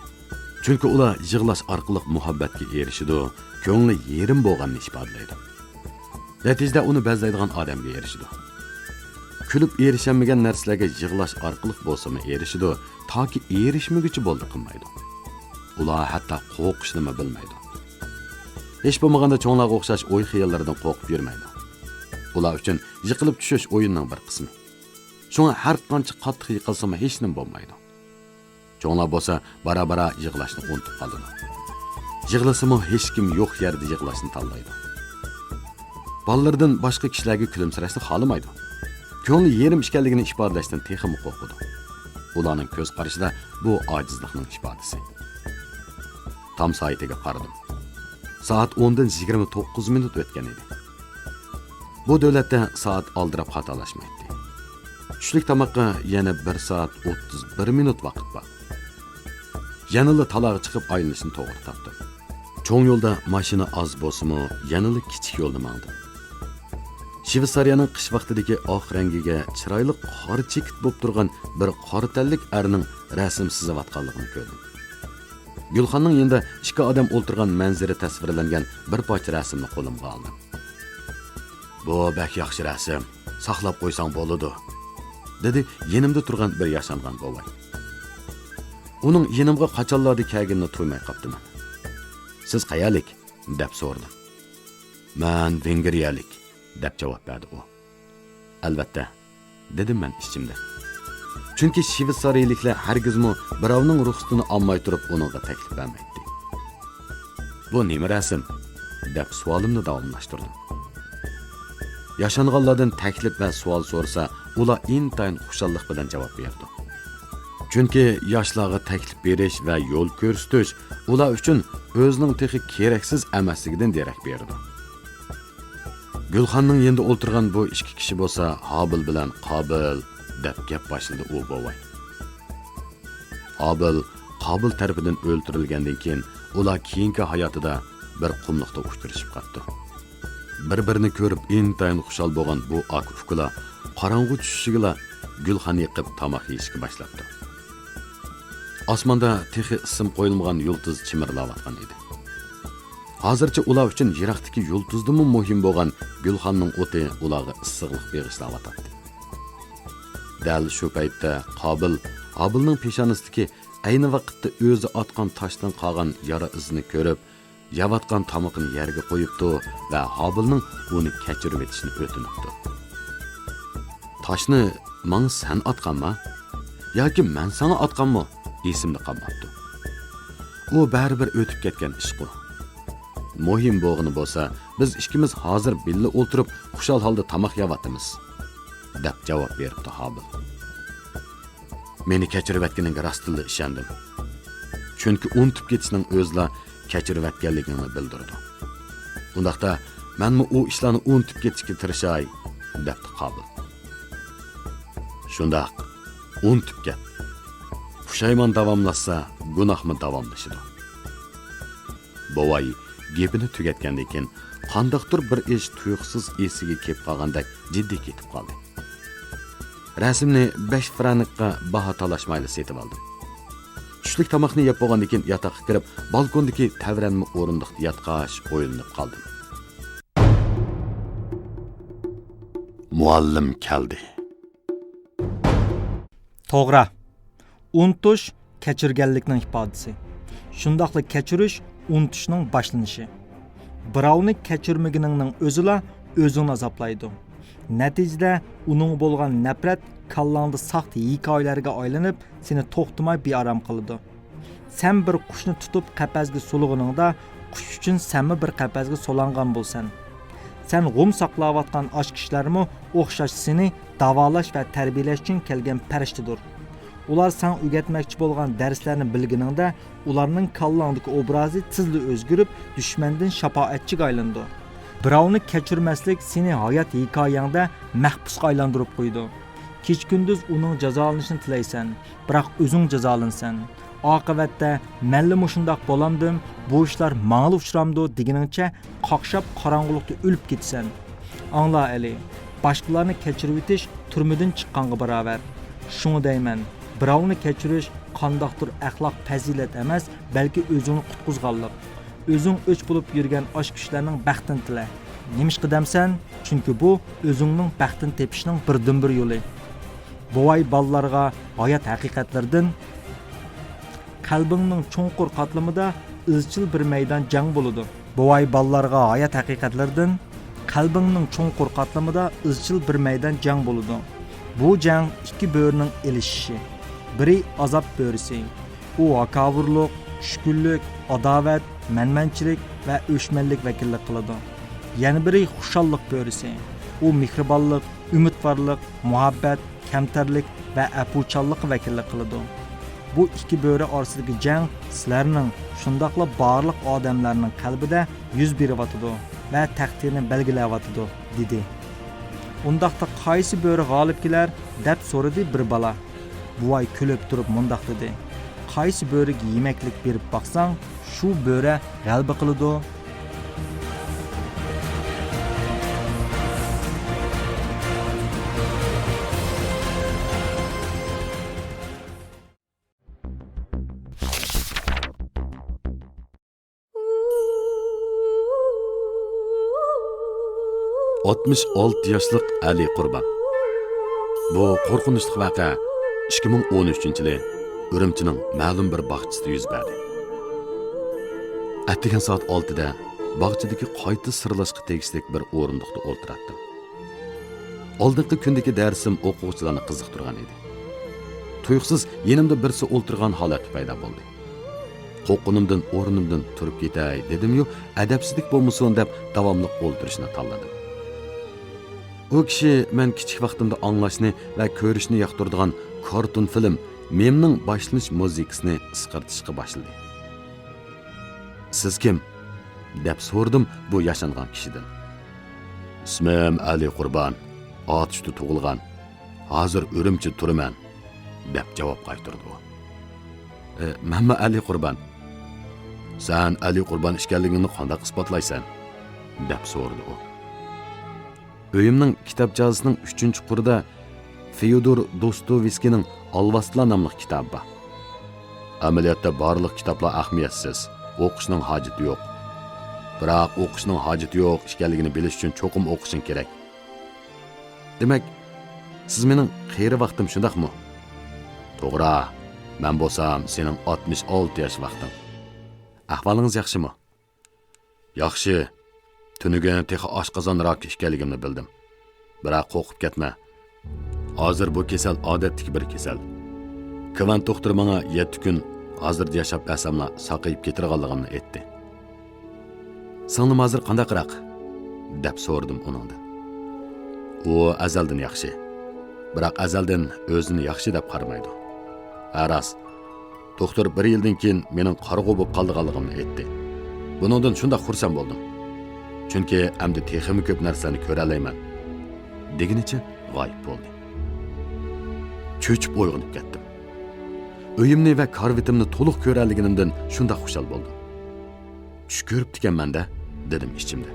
چۈنكى ئۇلار يىغلاش ئارقىلىق مۇھەببەتكە ئېرىشىدۇ، كۆڭلى يېرىم بولغاننى ئىپادىلەيدۇ. نەتىجىدە ئۇنى بەزلەيدىغان ئادەمگە ئېرىشىدۇ. كۈلۈپ ئېرىشەلمىگەن نەرسىلەرگە يىغلاش ئارقىلىق بولسىمۇ ئېرىشىدۇ، تاكى ئېرىشمىگۈچە بولدى قىلمايدۇ. ئۇلار ھەتتا قورقۇشنىمۇ بىلمەيدۇ. ھېچ بولمىغاندا چوڭلارغا ئوخشاش ئوي-خىياللىرىدىن قورقۇپ يۈرمەيدۇ. ئۇلار ئۈچۈن يىقىلىپ چۈشۈش ئويۇننىڭ بىر قىسمى. شۇڭا ھەر قانچە قاتتىق يىقىلسىمۇ ھېچنېمە بولمايدۇ. چوڭلار بولسا بارا-بارا يىغلاشنى ئۇنتۇپ قالىدۇ. يىغلىسىمۇ ھېچكىم يوق يەردە يىغلاشنى تاللايدۇ. بالىلىرىدىن باشقا كىشىلەرگە كۈلۈمسىرەشنى خالىمايدۇ. كۆڭلى يېرىم ئىكەنلىكىنى ئىپادىلەشتىن تېخىمۇ قورقىدۇ. ئۇلارنىڭ كۆز قارىشىدا بۇ ئاجىزلىقنىڭ ئىپادىسى. تام سائىتىگە قارىدىم. سائەت ئوندىن يىگىرمە توققۇز مىنۇت ئۆتكەن ئىدى. بۇ دۆلەتتە سائەت ئالدىراپ خاتالاشمايتتى. چۈشلۈك تاماققا يەنە بىر سائەت ئوتتۇز بىر مىنۇت ۋاقىت بار. يەنىلا تالاغا چىقىپ ئايلىنىشنى توغرا تاپتىم. چوڭ يولدا ماشىنا ئاز بولسىمۇ، يەنىلا كىچىك يولدا ماڭدىم. شۋېتسارىيەنىڭ قىش ۋاقتىدىكى ئاق رەڭگىگە چىرايلىق قارا چېكىت بولۇپ تۇرغان بىر قارا تەنلىك ئەرنىڭ رەسىم سىزىۋاتقانلىقىنى كۆردۈم. گۈلخاننىڭ يېنىدا ئىككى ئادەم ئولتۇرغان مەنزىرە تەسۋىرلەنگەن بىر پارچە رەسىمنى قولۇمغا ئالدىم. «بۇ بەك ياخشى رەسىم، ساقلاپ قويساڭ بولىدۇ»، دېدى يېنىمدا تۇرغان بىر ياشانغان بوۋاي. ئۇنىڭ يېنىمغا قاچانلاردىن كەلگىنىنى تۇيماي قاپتىمەن. «سىز قەيەرلىك؟» دەپ سورىدىم. «مەن ۋېنگرىيەلىك»، دەپ جاۋاب بەردى ئۇ. «ئەلۋەتتە»، دېدىم مەن ئىچىمدە. چۈنكى شۋېتسارىيىلىكلەر ھەرگىزمۇ بىراۋنىڭ رۇخسىتىنى ئالماي تۇرۇپ ئۇنىڭغا تەكلىپ بەرمەيتتى. «بۇ نېمە رەسىم؟» دەپ سوئالىمنى داۋاملاشتۇردۇم. ياشانغانلاردىن تەكلىپ ۋە سوئال سورىسا، ئۇلار ئىنتايىن خۇشاللىق بىلەن جاۋاب بېرىدۇ. چۈنكى ياشلارغا تەكلىپ بېرىش ۋە يول كۆرسىتىش ئۇلار ئۈچۈن ئۆزىنىڭ تېخى كېرەكسىز ئەمەسلىكىدىن دېرەك بېرىدۇ. گۈلخاننىڭ يېنىدا ئولتۇرغان بۇ ئىككى كىشى بولسا ھابىل بىلەن قابىل، دەپ گەپ باشلىدى ئۇ بوۋاي. ھابىل قابىل تەرىپىدىن ئۆلتۈرۈلگەندىن كېيىن، ئۇلار كېيىنكى ھاياتىدا بىر قۇملۇقتا ئۇچرىشىپ قاپتۇ. بىر-بىرىنى كۆرۈپ ئىنتايىن خۇشال بولغان بۇ ئاكا-ئۇكىلار قاراڭغۇ چۈشۈشىگىلا گۈلخان يېقىپ تاماق يېيىشكە باشلاپتۇ. ئاسماندا تېخى ئىسىم قويۇلمىغان يۇلتۇز چىمىرلاۋاتقان ئىدى. ھازىرچە ئۇلار ئۈچۈن يىراقتىكى يۇلتۇزدىنمۇ مۇھىم بولغان گۈلخاننىڭ ئوتى ئۇلارغا ئىسسىقلىق بېغىشلاۋاتاتتى. دەل شۇ پەيتتە قابىل ھابىلنىڭ پېشانىسىدىكى ئەينى ۋاقىتتا ئۆزى ئاتقان تاشتىن قالغان يارا ئىزىنى كۆرۈپ، يەۋاتقان تامىقىنى يەرگە قويۇپتۇ ۋە ھابىلنىڭ ئۇنى كەچۈرۈۋېتىشنى ئۆتۈنۈپتۇ. «تاشنى ماڭا سەن ئاتقانما ياكى مەن ساڭا ئاتقانمۇ، ئېسىمدە قالماپتۇ. ئۇ بەرىبىر ئۆتۈپ كەتكەن ئىشقۇ. مۇھىم بولغىنى بولسا، بىز ئىككىمىز ھازىر بىللە ئولتۇرۇپ، خۇشال ھالدا تاماق يەۋاتىمىز»، دەپ جاۋاب بېرىپتۇ ھابىل. مېنى كەچۈرۈۋەتكىنىڭگە راستتىنلا ئىشەندىم. چۈنكى ئۇنتۇپ كېتىشنىڭ ئۆزىلا كەچۈرۈۋەتكەنلىكىڭنى بىلدۈرىدۇ. ئۇنداقتا، مەنمۇ ئۇ ئىشلارنى ئۇنتۇپ كېتىشكە تىرىشاي، دەپتۇ قابىل. شۇنداق، ئۇنتۇپ كەت. پۇشايمان داۋاملاشسا، گۇناھمۇ داۋاملىشىدۇ. بوۋاي گېپىنى تۈگەتكەندىن كېيىن، قانداقتۇر بىر ئىش تۇيۇقسىز ئېسىگە كېلىپ قالغاندەك جىددىي كېتىپ قالدى. رەسىمنى بەش فرانكقا باھا تالاشمايلا سېتىۋالدىم. چۈشلۈك تاماقنى يەپ بولغاندىن كېيىن، ياتاققا كىرىپ، بالكوندىكى تەۋرەنمە ئورۇندۇقتا ياتقاچ ئويلىنىپ قالدىم. مۇئەللىم كەلدى. توغرا. ئۇنتۇش كەچۈرگەنلىكنىڭ ئىپادىسى. شۇنداقلا كەچۈرۈش ئۇنتۇشنىڭ باشلىنىشى. بىراۋنى كەچۈرمىگىنىڭنىڭ ئۆزىلا ئۆزۈڭنى ئازابلايدۇ. نەتىجىدە ئۇنىڭغا بولغان نەپرەت كاللاڭدا ساختا ھېكايىلەرگە ئايلىنىپ، سېنى توختىماي بىئارام قىلىدۇ. سەن بىر قۇشنى تۇتۇپ قەپەسكە سولىغىنىڭدا، قۇش ئۈچۈن سەنمۇ بىر قەپەسكە سولانغان بولىسەن. سەن غۇم ساقلاۋاتقان ئاچ كىشىلەرمۇ ئوخشاش سېنى داۋالاش ۋە تەربىيەلەش ئۈچۈن كەلگەن پەرىشتىدۇر. ئۇلار ساڭا ئۆگەتمەكچى بولغان دەرسلەرنى بىلگىنىڭدە، ئۇلارنىڭ كاللاڭدىكى ئوبرازى تېزلا ئۆزگىرىپ، دۈشمەندىن شاپائەتچىگە ئايلىنىدۇ. بىراۋنى كەچۈرمەسلىك سېنى ھايات ھېكايەڭدە مەھبۇسقا ئايلاندۇرۇپ قويىدۇ. كېچە-كۈندۈز ئۇنىڭ جازالىنىشىنى تىلەيسەن، بىراق ئۆزۈڭ جازالىنىسەن. ئاقىۋەتتە، مەنلا مۇشۇنداق بولامدىم، بۇ ئىشلار ماڭىلا ئۇچرامدۇ دېگىنىڭچە قاقشاپ قاراڭغۇلۇقتا ئۆلۈپ كېتىسەن. ئاڭلا، ئەلى، باشقىلارنى كەچۈرۈۋېتىش تۈرمىدىن چىققانغا باراۋەر. شۇڭا دەيمەن، بىراۋنى كەچۈرۈش قانداقتۇر ئەخلاق پەزىلەت ئەمەس، بەلكى ئۆزۈڭنى قۇتقۇزغانلىق. ئۆزۈڭ ئۆچ بولۇپ يۈرگەن ئاشۇ كىشىلەرنىڭ بەختىنى تىلە. نېمىشقا دەمسەن؟ چۈنكى بۇ ئۆزۈڭنىڭ بەختىنى تېپىشنىڭ بىردىنبىر يولى. بوۋاي بالىلارغا ھايات ھەقىقەتلىرىدىن، قەلبىڭنىڭ چوڭقۇر قاتلىمىدا ئىزچىل بىر مەيدان جەڭ بولىدۇ. بوۋاي بالىلارغا ھايات ھەقىقەتلىرىدىن، قەلبىڭنىڭ چوڭقۇر قاتلىمىدا ئىزچىل بىر مەيدان جەڭ بولىدۇ. بۇ جەڭ ئىككى بۆرىنىڭ ئېلىشىشى. بىرى ئازاب بۆرىسى. ئۇ ھاكاۋۇرلۇق، چۈشكۈنلۈك، ئاداۋەت، مەنمەنچىلىك ۋە ئۆچمەنلىك ۋەكىللىك قىلىدۇ. يەنە بىرى خۇشاللىق بۆرىسى. ئۇ مېھرىبانلىق، ئۈمىدۋارلىق، مۇھەببەت، كەمتەرلىك ۋە ئەپۇچانلىققا ۋەكىللىك قىلىدۇ. بۇ ئىككى بۆرە ئارىسىدىكى جەڭ سىلەرنىڭ، شۇنداقلا بارلىق ئادەملەرنىڭ قەلبىدە يۈز بېرىۋاتىدۇ ۋە تەقدىرنى بەلگىلەۋاتىدۇ، دېدى. ئۇنداقتا قايسى بۆرە غالىب كېلەر؟ دەپ سورىدى بىر بالا. بوۋاي كۈلۈپ تۇرۇپ مۇنداق دېدى: قايسى بۆرىگە يېمەكلىك بېرىپ باقساڭ، شۇ بۆرە غەلىبە قىلىدۇ. ئاتمىش ئالتە ياشلىق ئەلى قۇربان. بۇ قورقۇنچلۇق ۋەقە ئىككى مىڭ ئون ئۈچىنچى يىلى ئۈرۈمچىنىڭ مەلۇم بىر باغچىسىدا يۈز بەردى. ئەتىگەن سائەت ئالتىدە باغچىدىكى قايتا سىرلاشقا تېگىشلىك بىر ئورۇندۇقتا ئولتۇراتتىم. ئالدىنقى كۈندىكى دەرسىم ئوقۇغۇچىلارنى قىزىقتۇرغان ئىدى. تۇيۇقسىز يېنىمدا بىرسى ئولتۇرغان ھالەتتە پەيدا بولدى. قورققىنىمدىن ئورنۇمدىن تۇرۇپ كېتەي دېدىميۇ، ئەدەپسىزلىك بولمىسۇن دەپ داۋاملىق ئولتۇرۇشنى تاللىدىم. ئۇ كىشى مەن كىچىك ۋاقتىمدا ئاڭلاشنى ۋە كۆرۈشنى ياقتۇرىدىغان كارتون فىلىم مېمنىڭ باشلىنىش مۇزىكىسىنى ئىسقىرتىشقا باشلىدى. «سىز كىم؟» دەپ سورىدىم بۇ ياشانغان كىشىدىن. «ئىسمىم ئەلى قۇربان، ئاتۇشتا تۇغۇلغان، ھازىر ئۈرۈمچىدە تۇرىمەن» دەپ جاۋاب قايتۇردى ئۇ. «ئە، مەنمۇ ئەلى قۇربان.» «سەن ئەلى قۇربان ئىكەنلىكىڭنى قانداق ئىسپاتلايسەن؟» دەپ سورىدى ئۇ. ئۆيۈمنىڭ كىتابچاسىنىڭ ئۈچىنچى قۇرىدا فيودور دوستويېۋسكىينىڭ ئالۋاستىلار ناملىق كىتابى بار. ئەمەلىيەتتە بارلىق كىتابلار ئەھمىيەتسىز، ئوقۇشنىڭ ھاجىتى يوق. بىراق ئوقۇشنىڭ ھاجىتى يوق ئىكەنلىكىنى بىلىش ئۈچۈن چوقۇم ئوقۇشۇڭ كېرەك. دېمەك، سىز مېنىڭ قېرى ۋاقتىم، شۇنداقمۇ؟ توغرا، مەن بولسام سېنىڭ ئاتمىش ئالتە ياش ۋاقتىڭ. ئەھۋالىڭىز ياخشىمۇ؟ ياخشى. تۈنۈگۈن تېخى ئاشقازان راكى ئىكەنلىكىمنى بىلدىم. بىراق قورقۇپ كەتمە. ھازىر بۇ كېسەل ئادەتتىكى بىر كېسەل. كۋانت دوختۇر ماڭا يەتتە كۈن ھازىردا ياشاپ بەرسەملا ساقىيىپ كېتىدىغانلىقىمنى ئېيتتى. سىڭلىم ھازىر قانداقراق؟ دەپ سورىدىم ئۇنىڭدىن. ئۇ ئەزەلدىن ياخشى. بىراق ئەزەلدىن ئۆزىنى ياخشى دەپ قارىمايدۇ. ھە، راست. دوختۇر بىر يىلدىن كېيىن مېنىڭ قارىغۇ بولۇپ قالىدىغانلىقىمنى ئېيتتى. بۇنىڭدىن شۇنداق خۇرسەن بولدۇم. چۈنكى ئەمدى تېخىمۇ كۆپ نەرسىلەرنى كۆرەلەيمەن. دېگىنىچە غايىب بولدى. چۆچۈپ ئويغىنىپ كەتتىم. ئۆيۈمنى ۋە كارىۋىتىمنى تولۇق كۆرەلىگىنىمدىن شۇنداق خۇشال بولدۇم. چۈش كۆرۈپتىكەنمەن-دە، دېدىم ئىچىمدە.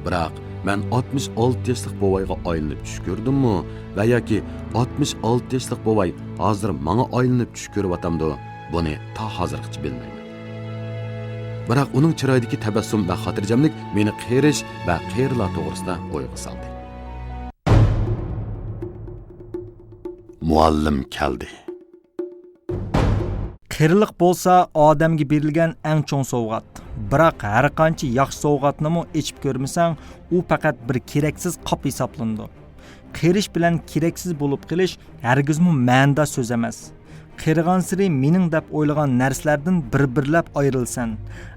بىراق مەن ئاتمىش ئالتە ياشلىق بوۋايغا ئايلىنىپ چۈش كۆردۈممۇ ۋە ياكى ئاتمىش ئالتە ياشلىق بوۋاي ھازىر ماڭا ئايلىنىپ چۈش كۆرۈۋاتامدۇ، بۇنى تا ھازىرغىچە بىلمەيمەن. بىراق ئۇنىڭ چىرايىدىكى تەبەسسۇم ۋە خاتىرجەملىك مېنى قېرىش ۋە قېرىلار توغرىسىدا ئويغا سالدى. مۇئەللىم كەلدى. قېرىلىق بولسا ئادەمگە بېرىلگەن ئەڭ چوڭ سوۋغات. بىراق ھەرقانچە ياخشى سوۋغاتنىمۇ ئېچىپ كۆرمىسەڭ، ئۇ پەقەت بىر كېرەكسىز قاپ ھېسابلىنىدۇ. قېرىش بىلەن كېرەكسىز بولۇپ قېلىش ھەرگىزمۇ مەنىدار سۆز ئەمەس. قېرىغانسېرى مېنىڭ دەپ ئويلىغان نەرسىلەردىن بىر-بىرلەپ ئايرىلىسەن.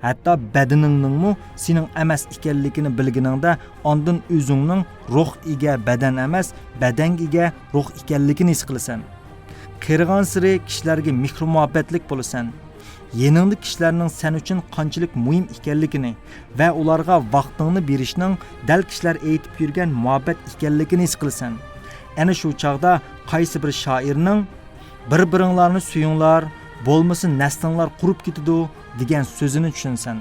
ھەتتا بەدىنىڭنىڭمۇ سېنىڭ ئەمەس ئىكەنلىكىنى بىلگىنىڭدە، ئاندىن ئۆزۈڭنىڭ روھ ئىگە بەدەن ئەمەس، بەدەنگە ئىگە روھ ئىكەنلىكىنى ھېس قىلىسەن. قېرىغانسېرى كىشىلەرگە مېھرى-مۇھەببەتلىك بولىسەن. يېنىڭدىكى كىشىلەرنىڭ سەن ئۈچۈن قانچىلىك مۇھىم ئىكەنلىكىنى ۋە ئۇلارغا ۋاقتىڭنى بېرىشنىڭ دەل كىشىلەر ئېيتىپ يۈرگەن مۇھەببەت ئىكەنلىكىنى ھېس قىلىسەن. ئەنە شۇ چاغدا قايسى بىر شائىرنىڭ «بىر-بىرىڭلارنى سۆيۈڭلار، بولمىسا نەسلىڭلار قۇرۇپ كېتىدۇ» دېگەن سۆزىنى چۈشىنىسەن.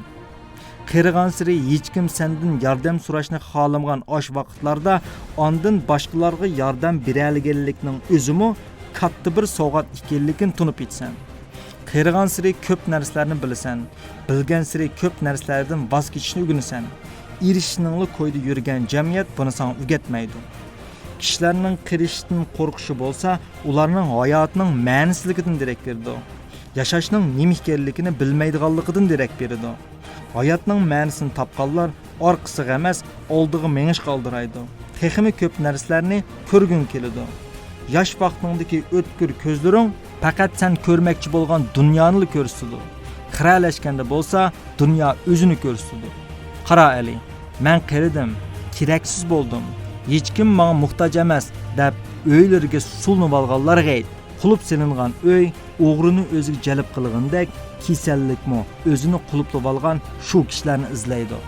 قېرىغانسېرى ھېچكىم سەندىن ياردەم سوراشنى خالىمىغان ئاش ۋاقىتلاردا ئاندىن باشقىلارغا ياردەم بېرەلىگەنلىكنىڭ ئۆزىمۇ كاتتا بىر سوۋغات ئىكەنلىكىنى تونۇپ يېتىسەن. قېرىغانسېرى كۆپ نەرسىلەرنى بىلىسەن، بىلگەنسېرى كۆپ نەرسىلەردىن ۋاز كېچىشنى ئۆگىنىسەن. ئېرىشىشنىڭلا كويىدا يۈرگەن جەمئىيەت بۇنى ساڭا ئۆگەتمەيدۇ. كىشىلەرنىڭ قېرىشتىن قورقۇشى بولسا، ئۇلارنىڭ ھاياتىنىڭ مەنىسىزلىكىدىن دېرەك بېرىدۇ. ياشاشنىڭ نېمە ئىكەنلىكىنى بىلمەيدىغانلىقىدىن دېرەك بېرىدۇ. ھاياتنىڭ مەنىسىنى تاپقانلار ئارقىسىغا ئەمەس، ئالدىغا مېڭىشقا ئالدىرايدۇ. تېخىمۇ كۆپ نەرسىلەرنى كۆرگۈڭ كېلىدۇ. ياش ۋاقتىڭدىكى ئۆتكۈر كۆزلىرىڭ پەقەت سەن كۆرمەكچى بولغان دۇنيانىلا كۆرسىتىدۇ. خىرەلەشكەندە بولسا، دۇنيا ئۆزىنى كۆرسىتىدۇ. قارا ئەلى، مەن قېرىدىم، كېرەكسىز بولدۇم، ھېچكىم ماڭا موھتاج ئەمەس، دەپ ئۆيلىرىگە سولىنىۋالغانلارغا ئېيت. قۇلۇپ سېلىنغان ئۆي ئوغرىنى ئۆزىگە جەلپ قىلغىنىدەك، كېسەللىكمۇ ئۆزىنى قۇلۇپلىۋالغان شۇ كىشىلەرنى ئىزدەيدۇ.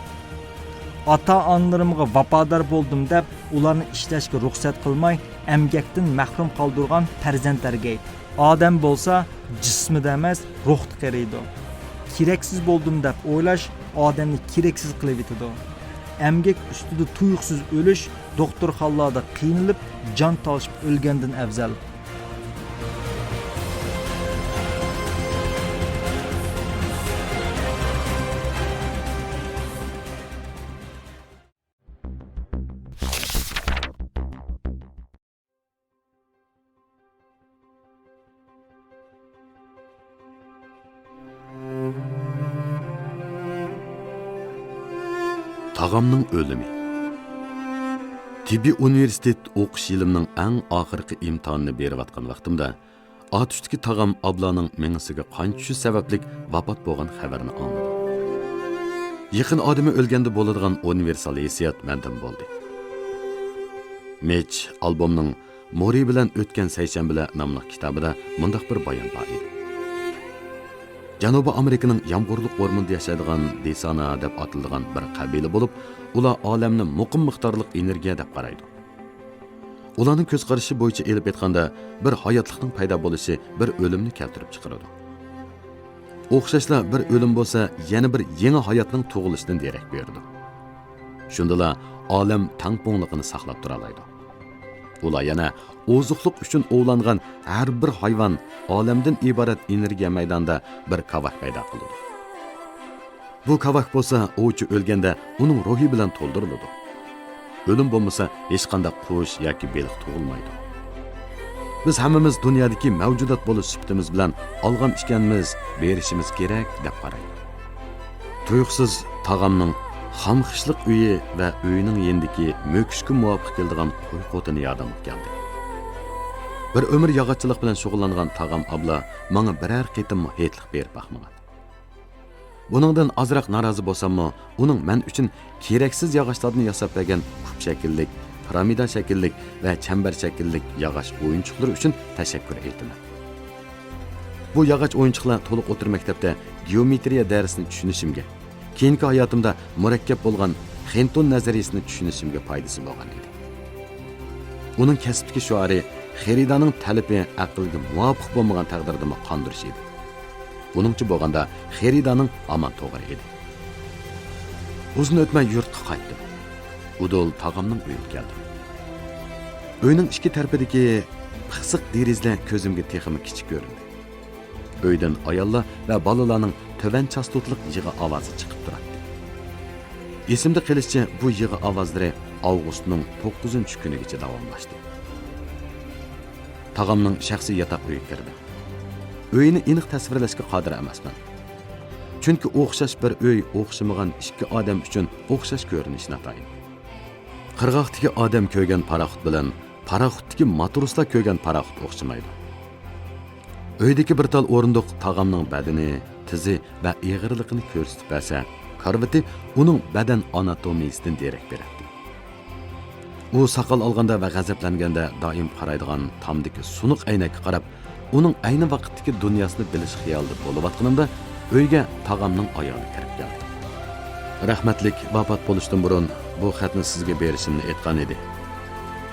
ئاتا-ئانىلىرىمغا ۋاپادار بولدۇم دەپ، ئۇلارنى ئىشلەشكە رۇخسەت قىلماي، ئەمگەكتىن مەھرۇم قالدۇرغان پەرزەنتلەرگە ئېيت. ئادەم بولسا جىسمىدا ئەمەس، روھتا قېرىيدۇ. كېرەكسىز بولدۇم دەپ ئويلاش ئادەمنى كېرەكسىز قىلىۋېتىدۇ. ئەمگەك ئۈستىدە تۇيۇقسىز ئۆلۈش دوختۇرخانىلاردا قىينىلىپ، جان تالىشىپ ئۆلگەندىن ئەۋزەل. تاغامنىڭ ئۆلۈمى. تېببىي ئۇنىۋېرسىتېت ئوقۇش يىلىمنىڭ ئەڭ ئاخىرقى ئىمتىھانىنى بېرىۋاتقان ۋاقتىمدا، ئاتۇشتىكى تاغام ئابلانىڭ مېڭىسىگە قان چۈشۈش سەۋەبلىك ۋاپات بولغان خەۋىرىنى ئاڭلىدىم. يېقىن ئادىمى ئۆلگەندە بولىدىغان ئۇنىۋېرسال ھېسسىيات مەندىمۇ بولدى. مىچ ئالبومنىڭ مورى بىلەن ئۆتكەن سەيشەنبىلەر ناملىق كىتابىدا مۇنداق بىر بايان بار ئىدى. جەنۇبىي ئامېرىكىنىڭ يامغۇرلۇق ئورمىنىدا ياشايدىغان دېسانا دەپ ئاتىلىدىغان بىر قەبىلە بولۇپ، ئۇلار ئالەمنى مۇقىم مىقدارلىق ئېنېرگىيە دەپ قارايدۇ. ئۇلارنىڭ كۆز قارىشى بويىچە ئېلىپ ئېيتقاندا، بىر ھاياتلىقنىڭ پەيدا بولۇشى بىر ئۆلۈمنى كەلتۈرۈپ چىقىرىدۇ. ئوخشاشلا بىر ئۆلۈم بولسا، يەنە بىر يېڭى ھاياتنىڭ تۇغۇلۇشىدىن دېرەك بېرىدۇ. شۇندىلا ئالەم تەڭپۇڭلۇقىنى ساقلاپ تۇرالايدۇ. ئۇلار يەنە ئوزۇقلۇق ئۈچۈن ئوۋلانغان ھەر بىر ھايۋان ئالەمدىن ئىبارەت ئېنېرگىيە مەيدانىدا بىر كاۋاك پەيدا قىلىدۇ. بۇ كاۋاك بولسا ئوۋچى ئۆلگەندە ئۇنىڭ روھى بىلەن تولدۇرۇلىدۇ. ئۆلۈم بولمىسا ھېچقانداق قۇش ياكى بېلىق تۇغۇلمايدۇ. بىز ھەممىمىز دۇنيادىكى مەۋجۇدات بولۇش سۈپىتىمىز بىلەن ئالغان ئىكەنمىز، بېرىشىمىز كېرەك دەپ قارايدۇ. تۇيۇقسىز تاغامنىڭ خام خىشلىق ئۆيى ۋە ئۆيىنىڭ يېنىدىكى مۆكۈشكە مۇۋاپىق كېلىدىغان قوي قوتىنى يادىمغا كەلدى. بىر ئۆمۈر ياغاچچىلىق بىلەن شۇغۇللانغان تاغام ئابلا ماڭا بىرەر قېتىممۇ ھېيتلىق بېرىپ باقمىغان. بۇنىڭدىن ئازراق نارازى بولساممۇ، ئۇنىڭ مەن ئۈچۈن كېرەكسىز ياغاچلاردىن ياساپ بەرگەن كۇپ شەكىللىك، پىرامىدا شەكىللىك ۋە چەمبەر شەكىللىك ياغاچ ئويۇنچۇقلىرى ئۈچۈن تەشەككۈر ئېيتىمەن. بۇ ياغاچ ئويۇنچۇقلار تولۇق ئوتتۇرا مەكتەپتە گېئومېترىيە دەرسىنى چۈشىنىشىمگە، كېيىنكى ھاياتىمدا مۇرەككەپ بولغان خېنتون نەزەرىيىسىنى چۈشىنىشىمگە پايدىسى بولغان ئىدى. ئۇنىڭ كەسىپتىكى شوئارى خېرىدانىڭ تەلىپى ئەقىلگە مۇۋاپىق بولمىغان تەقدىردىمۇ قاندۇرۇش ئىدى. بۇنىڭچە بولغاندا خېرىدانىڭ ئامان توغرا ئىدى. ئۇزۇن ئۆتمەي يۇرتقا قايتتىم. ئۇدۇل تاغامنىڭ ئۆيىگە كەلدىم. ئۆينىڭ ئىككى تەرىپىدىكى پىخسىق دېرىزىلەر كۆزۈمگە تېخىمۇ كىچىك كۆرۈندى. ئۆيدىن ئاياللار ۋە بالىلارنىڭ تۆۋەن چاستوتلۇق يىغا ئاۋازى چىقىپ تۇراتتى. ئېسىمدە قېلىشىچە، بۇ يىغا ئاۋازلىرى ئاۋغۇستنىڭ توققۇزىنچى كۈنىگىچە داۋاملاشتى. تاغامنىڭ شەخسىي ياتاق ئۆيىگە كىردىم. ئۆيىنى ئېنىق تەسۋىرلەشكە قادىر ئەمەسمەن. چۈنكى ئوخشاش بىر ئۆي ئوخشىمىغان ئىككى ئادەم ئۈچۈن ئوخشاش كۆرۈنۈشى ناتايىن. قىرغاقتىكى ئادەم كۆرگەن پاراخوت بىلەن پاراخوتتىكى ماتروسلار كۆرگەن پاراخوت ئوخشىمايدۇ. ئۆيدىكى بىر تال ئورۇندۇق تاغامنىڭ بەدىنى، تىزى ۋە ئېغىرلىقىنى كۆرسىتىپ بەرسە، كارىۋىتى ئۇنىڭ بەدەن ئاناتومىيىسىدىن دېرەك بېرەتتى. ئۇ ساقال ئالغاندا ۋە غەزەپلەنگەندە دائىم قارايدىغان تامدىكى سۇنۇق ئەينەككە قاراپ، ئۇنىڭ ئەينى ۋاقىتتىكى دۇنياسىنى بىلىش خىيالىدا بولۇۋاتقىنىمدا، ئۆيگە تاغامنىڭ ئايالى كىرىپ كەلدى. «رەھمەتلىك ۋاپات بولۇشتىن بۇرۇن بۇ خەتنى سىزگە بېرىشىمنى ئېيتقان ئىدى»،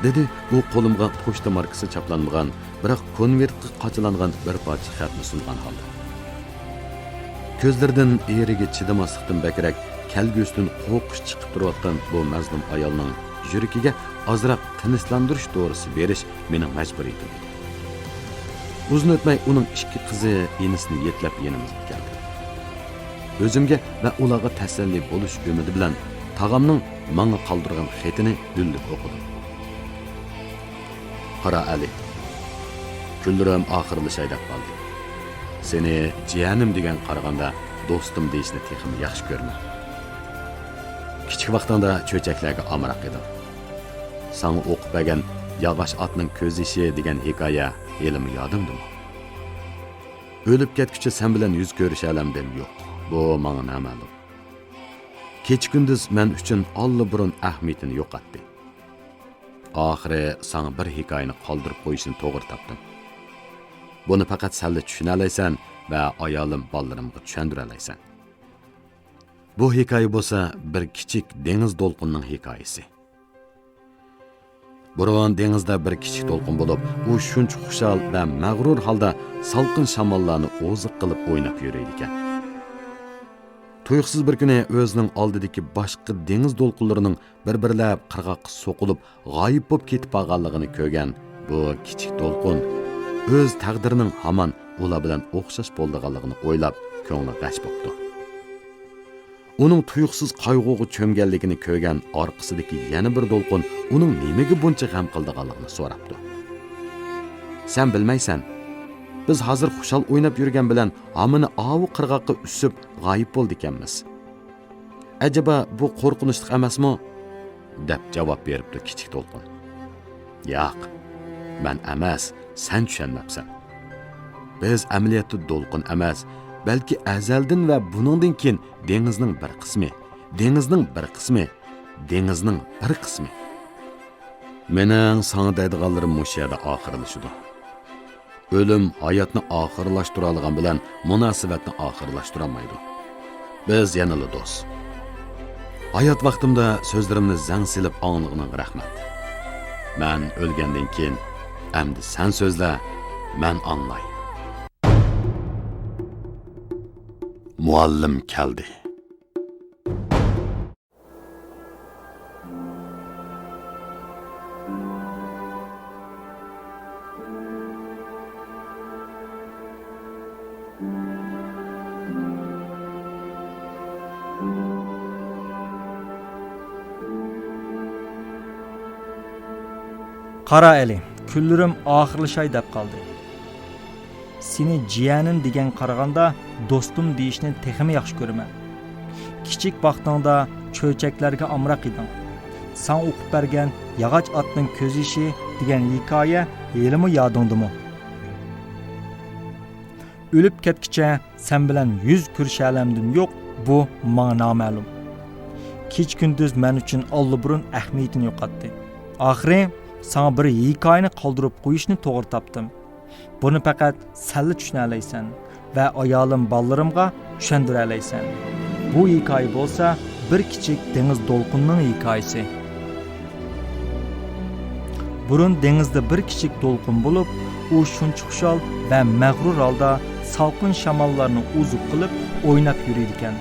دېدى ئۇ قولۇمغا پوچتا ماركىسى چاپلانمىغان، بىراق كونۋېرتقا قاچىلانغان بىر پارچە خەتنى سۇنغان ھالدا. كۆزلىرىدىن ئېرىگە چىدىماسلىقتىن بەكرەك كەلگۈسىدىن قورقۇش چىقىپ تۇرۇۋاتقان بۇ مەزلۇم ئايالنىڭ يۈرىكىگە ئازراق تىنچلاندۇرۇش دورىسى بېرىش مېنىڭ مەجبۇرىيىتىم ئىدى. ئۇزۇن ئۆتمەي ئۇنىڭ ئىككى قىزى ئىنىسىنى يېتىلەپ يېنىمىزغا كەلدى. ئۆزۈمگە ۋە ئۇلارغا تەسەللى بولۇش ئۈمىدى بىلەن تاغامنىڭ ماڭا قالدۇرغان خېتىنى ئۈنلۈك ئوقۇدۇم. «قارا ئەلى، كۈنلىرىم ئاخىرلىشاي دەپ قالدى. سېنى جىيەنىم دېگەن قارىغاندا دوستۇم دېيىشنى تېخىمۇ ياخشى كۆرىمەن. كىچىك ۋاقتىڭدا چۆچەكلەرگە ئامراق ئىدىڭ. ساڭا ئوقۇپ بەرگەن ياغاچ ئاتنىڭ كۆز يېشى دېگەن ھېكايە ھېلىمۇ يادىڭدىمۇ؟ ئۆلۈپ كەتكۈچە سەن بىلەن يۈز كۆرۈشەلەمدىم؟ يوق، بۇ ماڭا نامەلۇم. كېچە-كۈندۈز مەن ئۈچۈن ئاللىبۇرۇن ئەھمىيىتىنى يوقاتتى. ئاخىرى ساڭا بىر ھېكايىنى قالدۇرۇپ قويۇشنى توغرا تاپتىم. بۇنى پەقەت سەنلا چۈشىنەلەيسەن ۋە ئايالىم، بالىلىرىمغا چۈشەندۈرەلەيسەن. بۇ ھېكايە بولسا بىر كىچىك دېڭىز دولقۇنىنىڭ ھېكايىسى. بۇرۇن دېڭىزدا بىر كىچىك دولقۇن بولۇپ، ئۇ شۇنچە خۇشال ۋە مەغرۇر ھالدا سالقىن شاماللارنى ئوزۇق قىلىپ ئويناپ يۈرىدىكەن. تۇيۇقسىز بىر كۈنى ئۆزىنىڭ ئالدىدىكى باشقا دېڭىز دولقۇنلىرىنىڭ بىر-بىرلەپ قىرغاققا سوقۇلۇپ، غايىب بولۇپ كېتىپ بارغانلىقىنى كۆرگەن بۇ كىچىك دولقۇن ئۆز تەقدىرىنىڭ ھامان ئۇلار بىلەن ئوخشاش بولىدىغانلىقىنى ئويلاپ، كۆڭلى غەش بوپتۇ. ئۇنىڭ تۇيۇقسىز قايغۇغا چۆمگەنلىكىنى كۆرگەن ئارقىسىدىكى يەنە بىر دولقۇن ئۇنىڭ نېمىگە بۇنچە غەم قىلىدىغانلىقىنى سوراپتۇ. سەن بىلمەيسەن، بىز ھازىر خۇشال ئويناپ يۈرگەن بىلەن ھامىنى ئاۋۇ قىرغاققا ئۈسۈپ غايىب بولىدىكەنمىز. ئەجەبا بۇ قورقۇنچلۇق ئەمەسمۇ؟ دەپ جاۋاب بېرىپتۇ كىچىك دولقۇن. ياق، مەن ئەمەس، سەن چۈشەنمەپسەن. بىز ئەمەلىيەتتە دولقۇن ئەمەس، بەلكى ئەزەلدىن ۋە بۇنىڭدىن كېيىن دېڭىزنىڭ بىر قىسمى، دېڭىزنىڭ بىر قىسمى، دېڭىزنىڭ بىر قىسمى. مېنىڭ ساڭا دەيدىغانلىرىم مۇشۇ يەردە ئاخىرلىشىدۇ. ئۆلۈم ھاياتنى ئاخىرلاشتۇرالىغان بىلەن مۇناسىۋەتنى ئاخىرلاشتۇرالمايدۇ. بىز يەنىلا دوست. ھايات ۋاقتىمدا سۆزلىرىمنى زەڭ سېلىپ ئاڭلىغىنىڭغا رەھمەت. مەن ئۆلگەندىن كېيىن ئەمدى سەن سۆزلە، مەن ئاڭلاي. مۇئەللىم كەلدى. قارا ئەلى، كۈنلىرىم ئاخىرلىشاي دەپ قالدى. سېنى جىيەنىم دېگەنگە قارىغاندا دوستۇم دېيىشنى تېخىمۇ ياخشى كۆرىمەن. كىچىك ۋاقتىڭدا چۆچەكلەرگە ئامراق ئىدىڭ. ساڭا ئوقۇپ بەرگەن ياغاچ ئاتنىڭ كۆز يېشى دېگەن ھېكايە ھېلىمۇ يادىڭدىمۇ؟ ئۆلۈپ كەتكۈچە سەن بىلەن يۈز كۆرۈشەلەمدىم؟ يوق، بۇ ماڭا نامەلۇم. كېچە-كۈندۈز مەن ئۈچۈن ئاللىبۇرۇن ئەھمىيىتىنى يوقاتتى. ئاخىرى ساڭا بىر ھېكايىنى قالدۇرۇپ قويۇشنى توغرا تاپتىم. بۇنى پەقەت سەنلا چۈشىنەلەيسەن ۋە ئايالىم، بالىلىرىمغا چۈشەندۈرەلەيسەن. بۇ ھېكايە بولسا بىر كىچىك دېڭىز دولقۇنىنىڭ ھېكايىسى. بۇرۇن دېڭىزدا بىر كىچىك دولقۇن بولۇپ، ئۇ شۇنچە خۇشال ۋە مەغرۇر ھالدا سالقىن شاماللارنى ئوزۇق قىلىپ ئويناپ يۈرىدىكەن.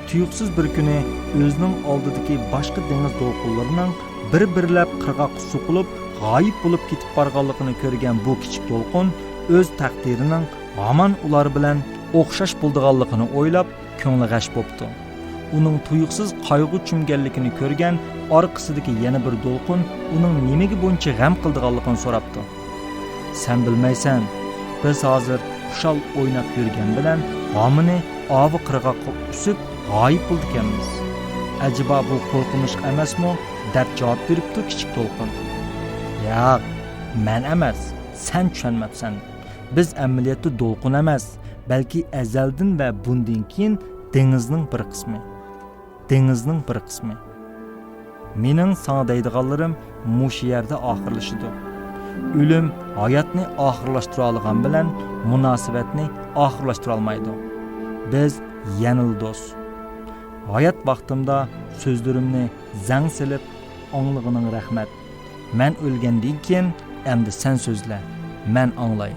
تۇيۇقسىز بىر كۈنى ئۆزىنىڭ ئالدىدىكى باشقا دېڭىز دولقۇنلىرىنىڭ بىر-بىرلەپ قىرغاققا سوقۇلۇپ، غايىب بولۇپ كېتىپ بارغانلىقىنى كۆرگەن بۇ كىچىك دولقۇن ئۆز تەقدىرىنىڭ ھامان ئۇلار بىلەن ئوخشاش بولىدىغانلىقىنى ئويلاپ، كۆڭلى غەش بوپتۇ. ئۇنىڭ تۇيۇقسىز قايغۇغا چۆمگەنلىكىنى كۆرگەن ئارقىسىدىكى يەنە بىر دولقۇن ئۇنىڭ نېمىگە بۇنچە غەم قىلىدىغانلىقىنى سوراپتۇ. سەن بىلمەيسەن، بىز ھازىر خۇشال ئويناپ يۈرگەن بىلەن ھامىنى ئاۋۇ قىرغاققا ئۈسۈپ غايىب بولىدىكەنمىز. ئەجەبا بۇ قورقۇنچلۇق ئەمەسمۇ؟ دەپ جاۋاب بېرىپتۇ كىچىك دولقۇن. ياق، مەن ئەمەس، سەن چۈشەنمەپسەن. بىز ئەمەلىيەتتە دولقۇن ئەمەس، بەلكى ئەزەلدىن ۋە بۇندىن كېيىن دېڭىزنىڭ بىر قىسمى. دېڭىزنىڭ بىر قىسمى. مېنىڭ ساڭا دەيدىغانلىرىم مۇشۇ يەردە ئاخىرلىشىدۇ. ئۆلۈم ھاياتنى ئاخىرلاشتۇرالىغان بىلەن مۇناسىۋەتنى ئاخىرلاشتۇرالمايدۇ. بىز يەنىلا دوست. ھايات ۋاقتىمدا سۆزلىرىمنى زەڭ سېلىپ ئاڭلىغىنىڭ رەھمەت. مەن ئۆلگەندىن كېيىن ئەمدى سەن سۆزلە، مەن ئاڭلاي.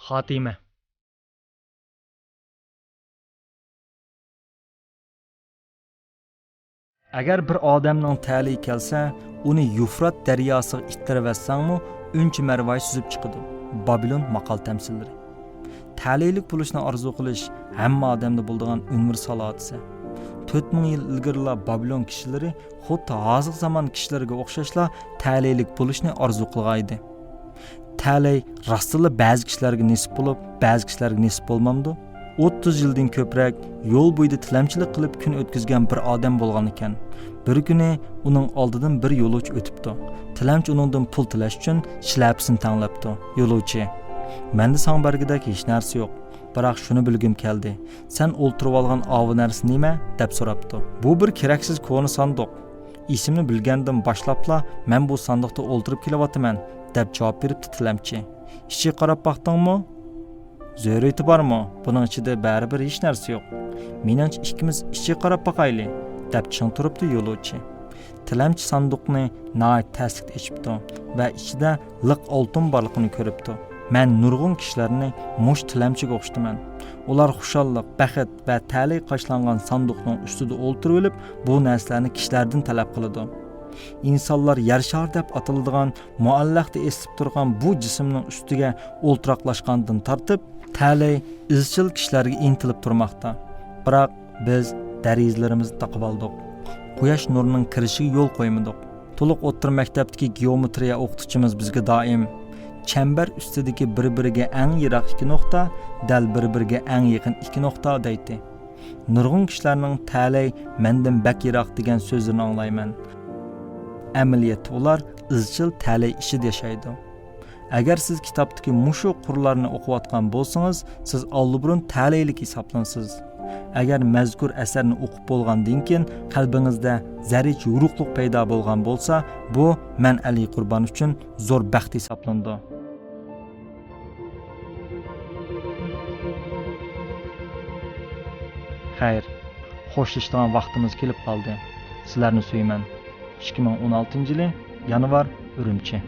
خاتىمە. ئەگەر بىر ئادەمنىڭ تەلىيى كەلسە، ئۇنى يۇفرات دەرياسىغا ئىتتىرىۋەتسەڭمۇ، ئۈنچە مەرۋايى سۈزۈپ چىقىدۇ. بابىلون ماقال تەمسىللىرى. تەلەيلىك بولۇشنى ئارزۇ قىلىش ھەممە ئادەمدە بولىدىغان ئۇنىۋېرسال ھادىسە. تۆت مىڭ يىل ئىلگىرىلا بابىلون كىشىلىرى خۇددى ھازىرقى زامان كىشىلىرىگە ئوخشاشلا تەلەيلىك بولۇشنى ئارزۇ قىلغان ئىدى. تەلەي راستلا بەزى كىشىلەرگە نېسىپ بولۇپ، بەزى كىشىلەرگە نېسىپ بولمامدۇ؟ ئوتتۇز يىلدىن كۆپرەك يول بويىدا تىلەمچىلىك قىلىپ كۈن ئۆتكۈزگەن بىر ئادەم بولغان ئىكەن. بىر كۈنى ئۇنىڭ ئالدىدىن بىر يولۇچى ئۆتۈپتۇ. تىلەمچى ئۇنىڭدىن پۇل تىلەش ئۈچۈن شىلەپىسىنى تەڭلەپتۇ. يولۇچى: «مەندە ساڭا بەرگۈدەك ھېچ نەرسە يوق. بىراق شۇنى بىلگۈم كەلدى. سەن ئولتۇرۇۋالغان ئاۋۇ نەرسە نېمە؟» دەپ سوراپتۇ. «بۇ بىر كېرەكسىز كونا ساندۇق. ئېسىمنى بىلگەندىن باشلاپلا مەن بۇ ساندۇقتا ئولتۇرۇپ كېلىۋاتىمەن»، دەپ جاۋاب بېرىپتۇ تىلەمچى. «ئىچىگە قاراپ باقتىڭمۇ؟» «زۆرۈرىيىتى بارمۇ؟ بۇنىڭ ئىچىدە بەرىبىر ھېچ نەرسە يوق. مېنىڭچە ئىككىمىز ئىچىگە قاراپ باقايلى»، دەپ چىڭ تۇرۇپتۇ يولۇچى. تىلەمچى ساندۇقنى ناھايىتى تەسلىكتە ئېچىپتۇ ۋە ئىچىدە لىق ئالتۇن بارلىقىنى كۆرۈپتۇ. «مەن نۇرغۇن كىشىلەرنى مۇشۇ تىلەمچىگە ئوخشىتىمەن. ئۇلار خۇشاللىق، بەخت ۋە تەلەي قاچىلانغان ساندۇقنىڭ ئۈستىدە ئولتۇرۇۋېلىپ، بۇ نەرسىلەرنى كىشىلەردىن تەلەپ قىلىدۇ. ئىنسانلار يەر شارى دەپ ئاتىلىدىغان مۇئەللەقتە ئېسىلىپ تۇرغان بۇ جىسىمنىڭ ئۈستىگە ئولتۇراقلاشقاندىن تارتىپ، تەلەي ئىزچىل كىشىلەرگە ئىنتىلىپ تۇرماقتا. بىراق بىز دېرىزىلىرىمىزنى تاقىۋالدۇق. قۇياش نۇرىنىڭ كىرىشىگە يول قويمىدۇق. تولۇق ئوتتۇرا مەكتەپتىكى گېئومېترىيە ئوقۇتقۇچىمىز بىزگە دائىم، 'چەمبەر ئۈستىدىكى بىر-بىرىگە ئەڭ يىراق ئىككى نۇقتا، دەل بىر-بىرىگە ئەڭ يېقىن ئىككى نۇقتا' دەيتتى. نۇرغۇن كىشىلەرنىڭ 'تەلەي مەندىن بەك يىراق' دېگەن سۆزلىرىنى ئاڭلايمەن. ئەمەلىيەتتە ئۇلار ئىزچىل تەلەي ئىچىدە ياشايدۇ. ئەگەر سىز كىتابتىكى مۇشۇ قۇرلارنى ئوقۇۋاتقان بولسىڭىز، سىز ئاللىبۇرۇن تەلەيلىك ھېسابلىنىسىز. ئەگەر مەزكۇر ئەسەرنى ئوقۇپ بولغاندىن كېيىن قەلبىڭىزدە زەررىچە يورۇقلۇق پەيدا بولغان بولسا، بۇ مەن ئەلى قۇربان ئۈچۈن زور بەخت ھېسابلىنىدۇ. خەير، خوشلىشىدىغان ۋاقتىمىز كېلىپ قالدى. سىلەرنى سۆيىمەن. ئىككى مىڭ ئون ئالتىنچى يىلى، يانۋار، ئۈرۈمچى.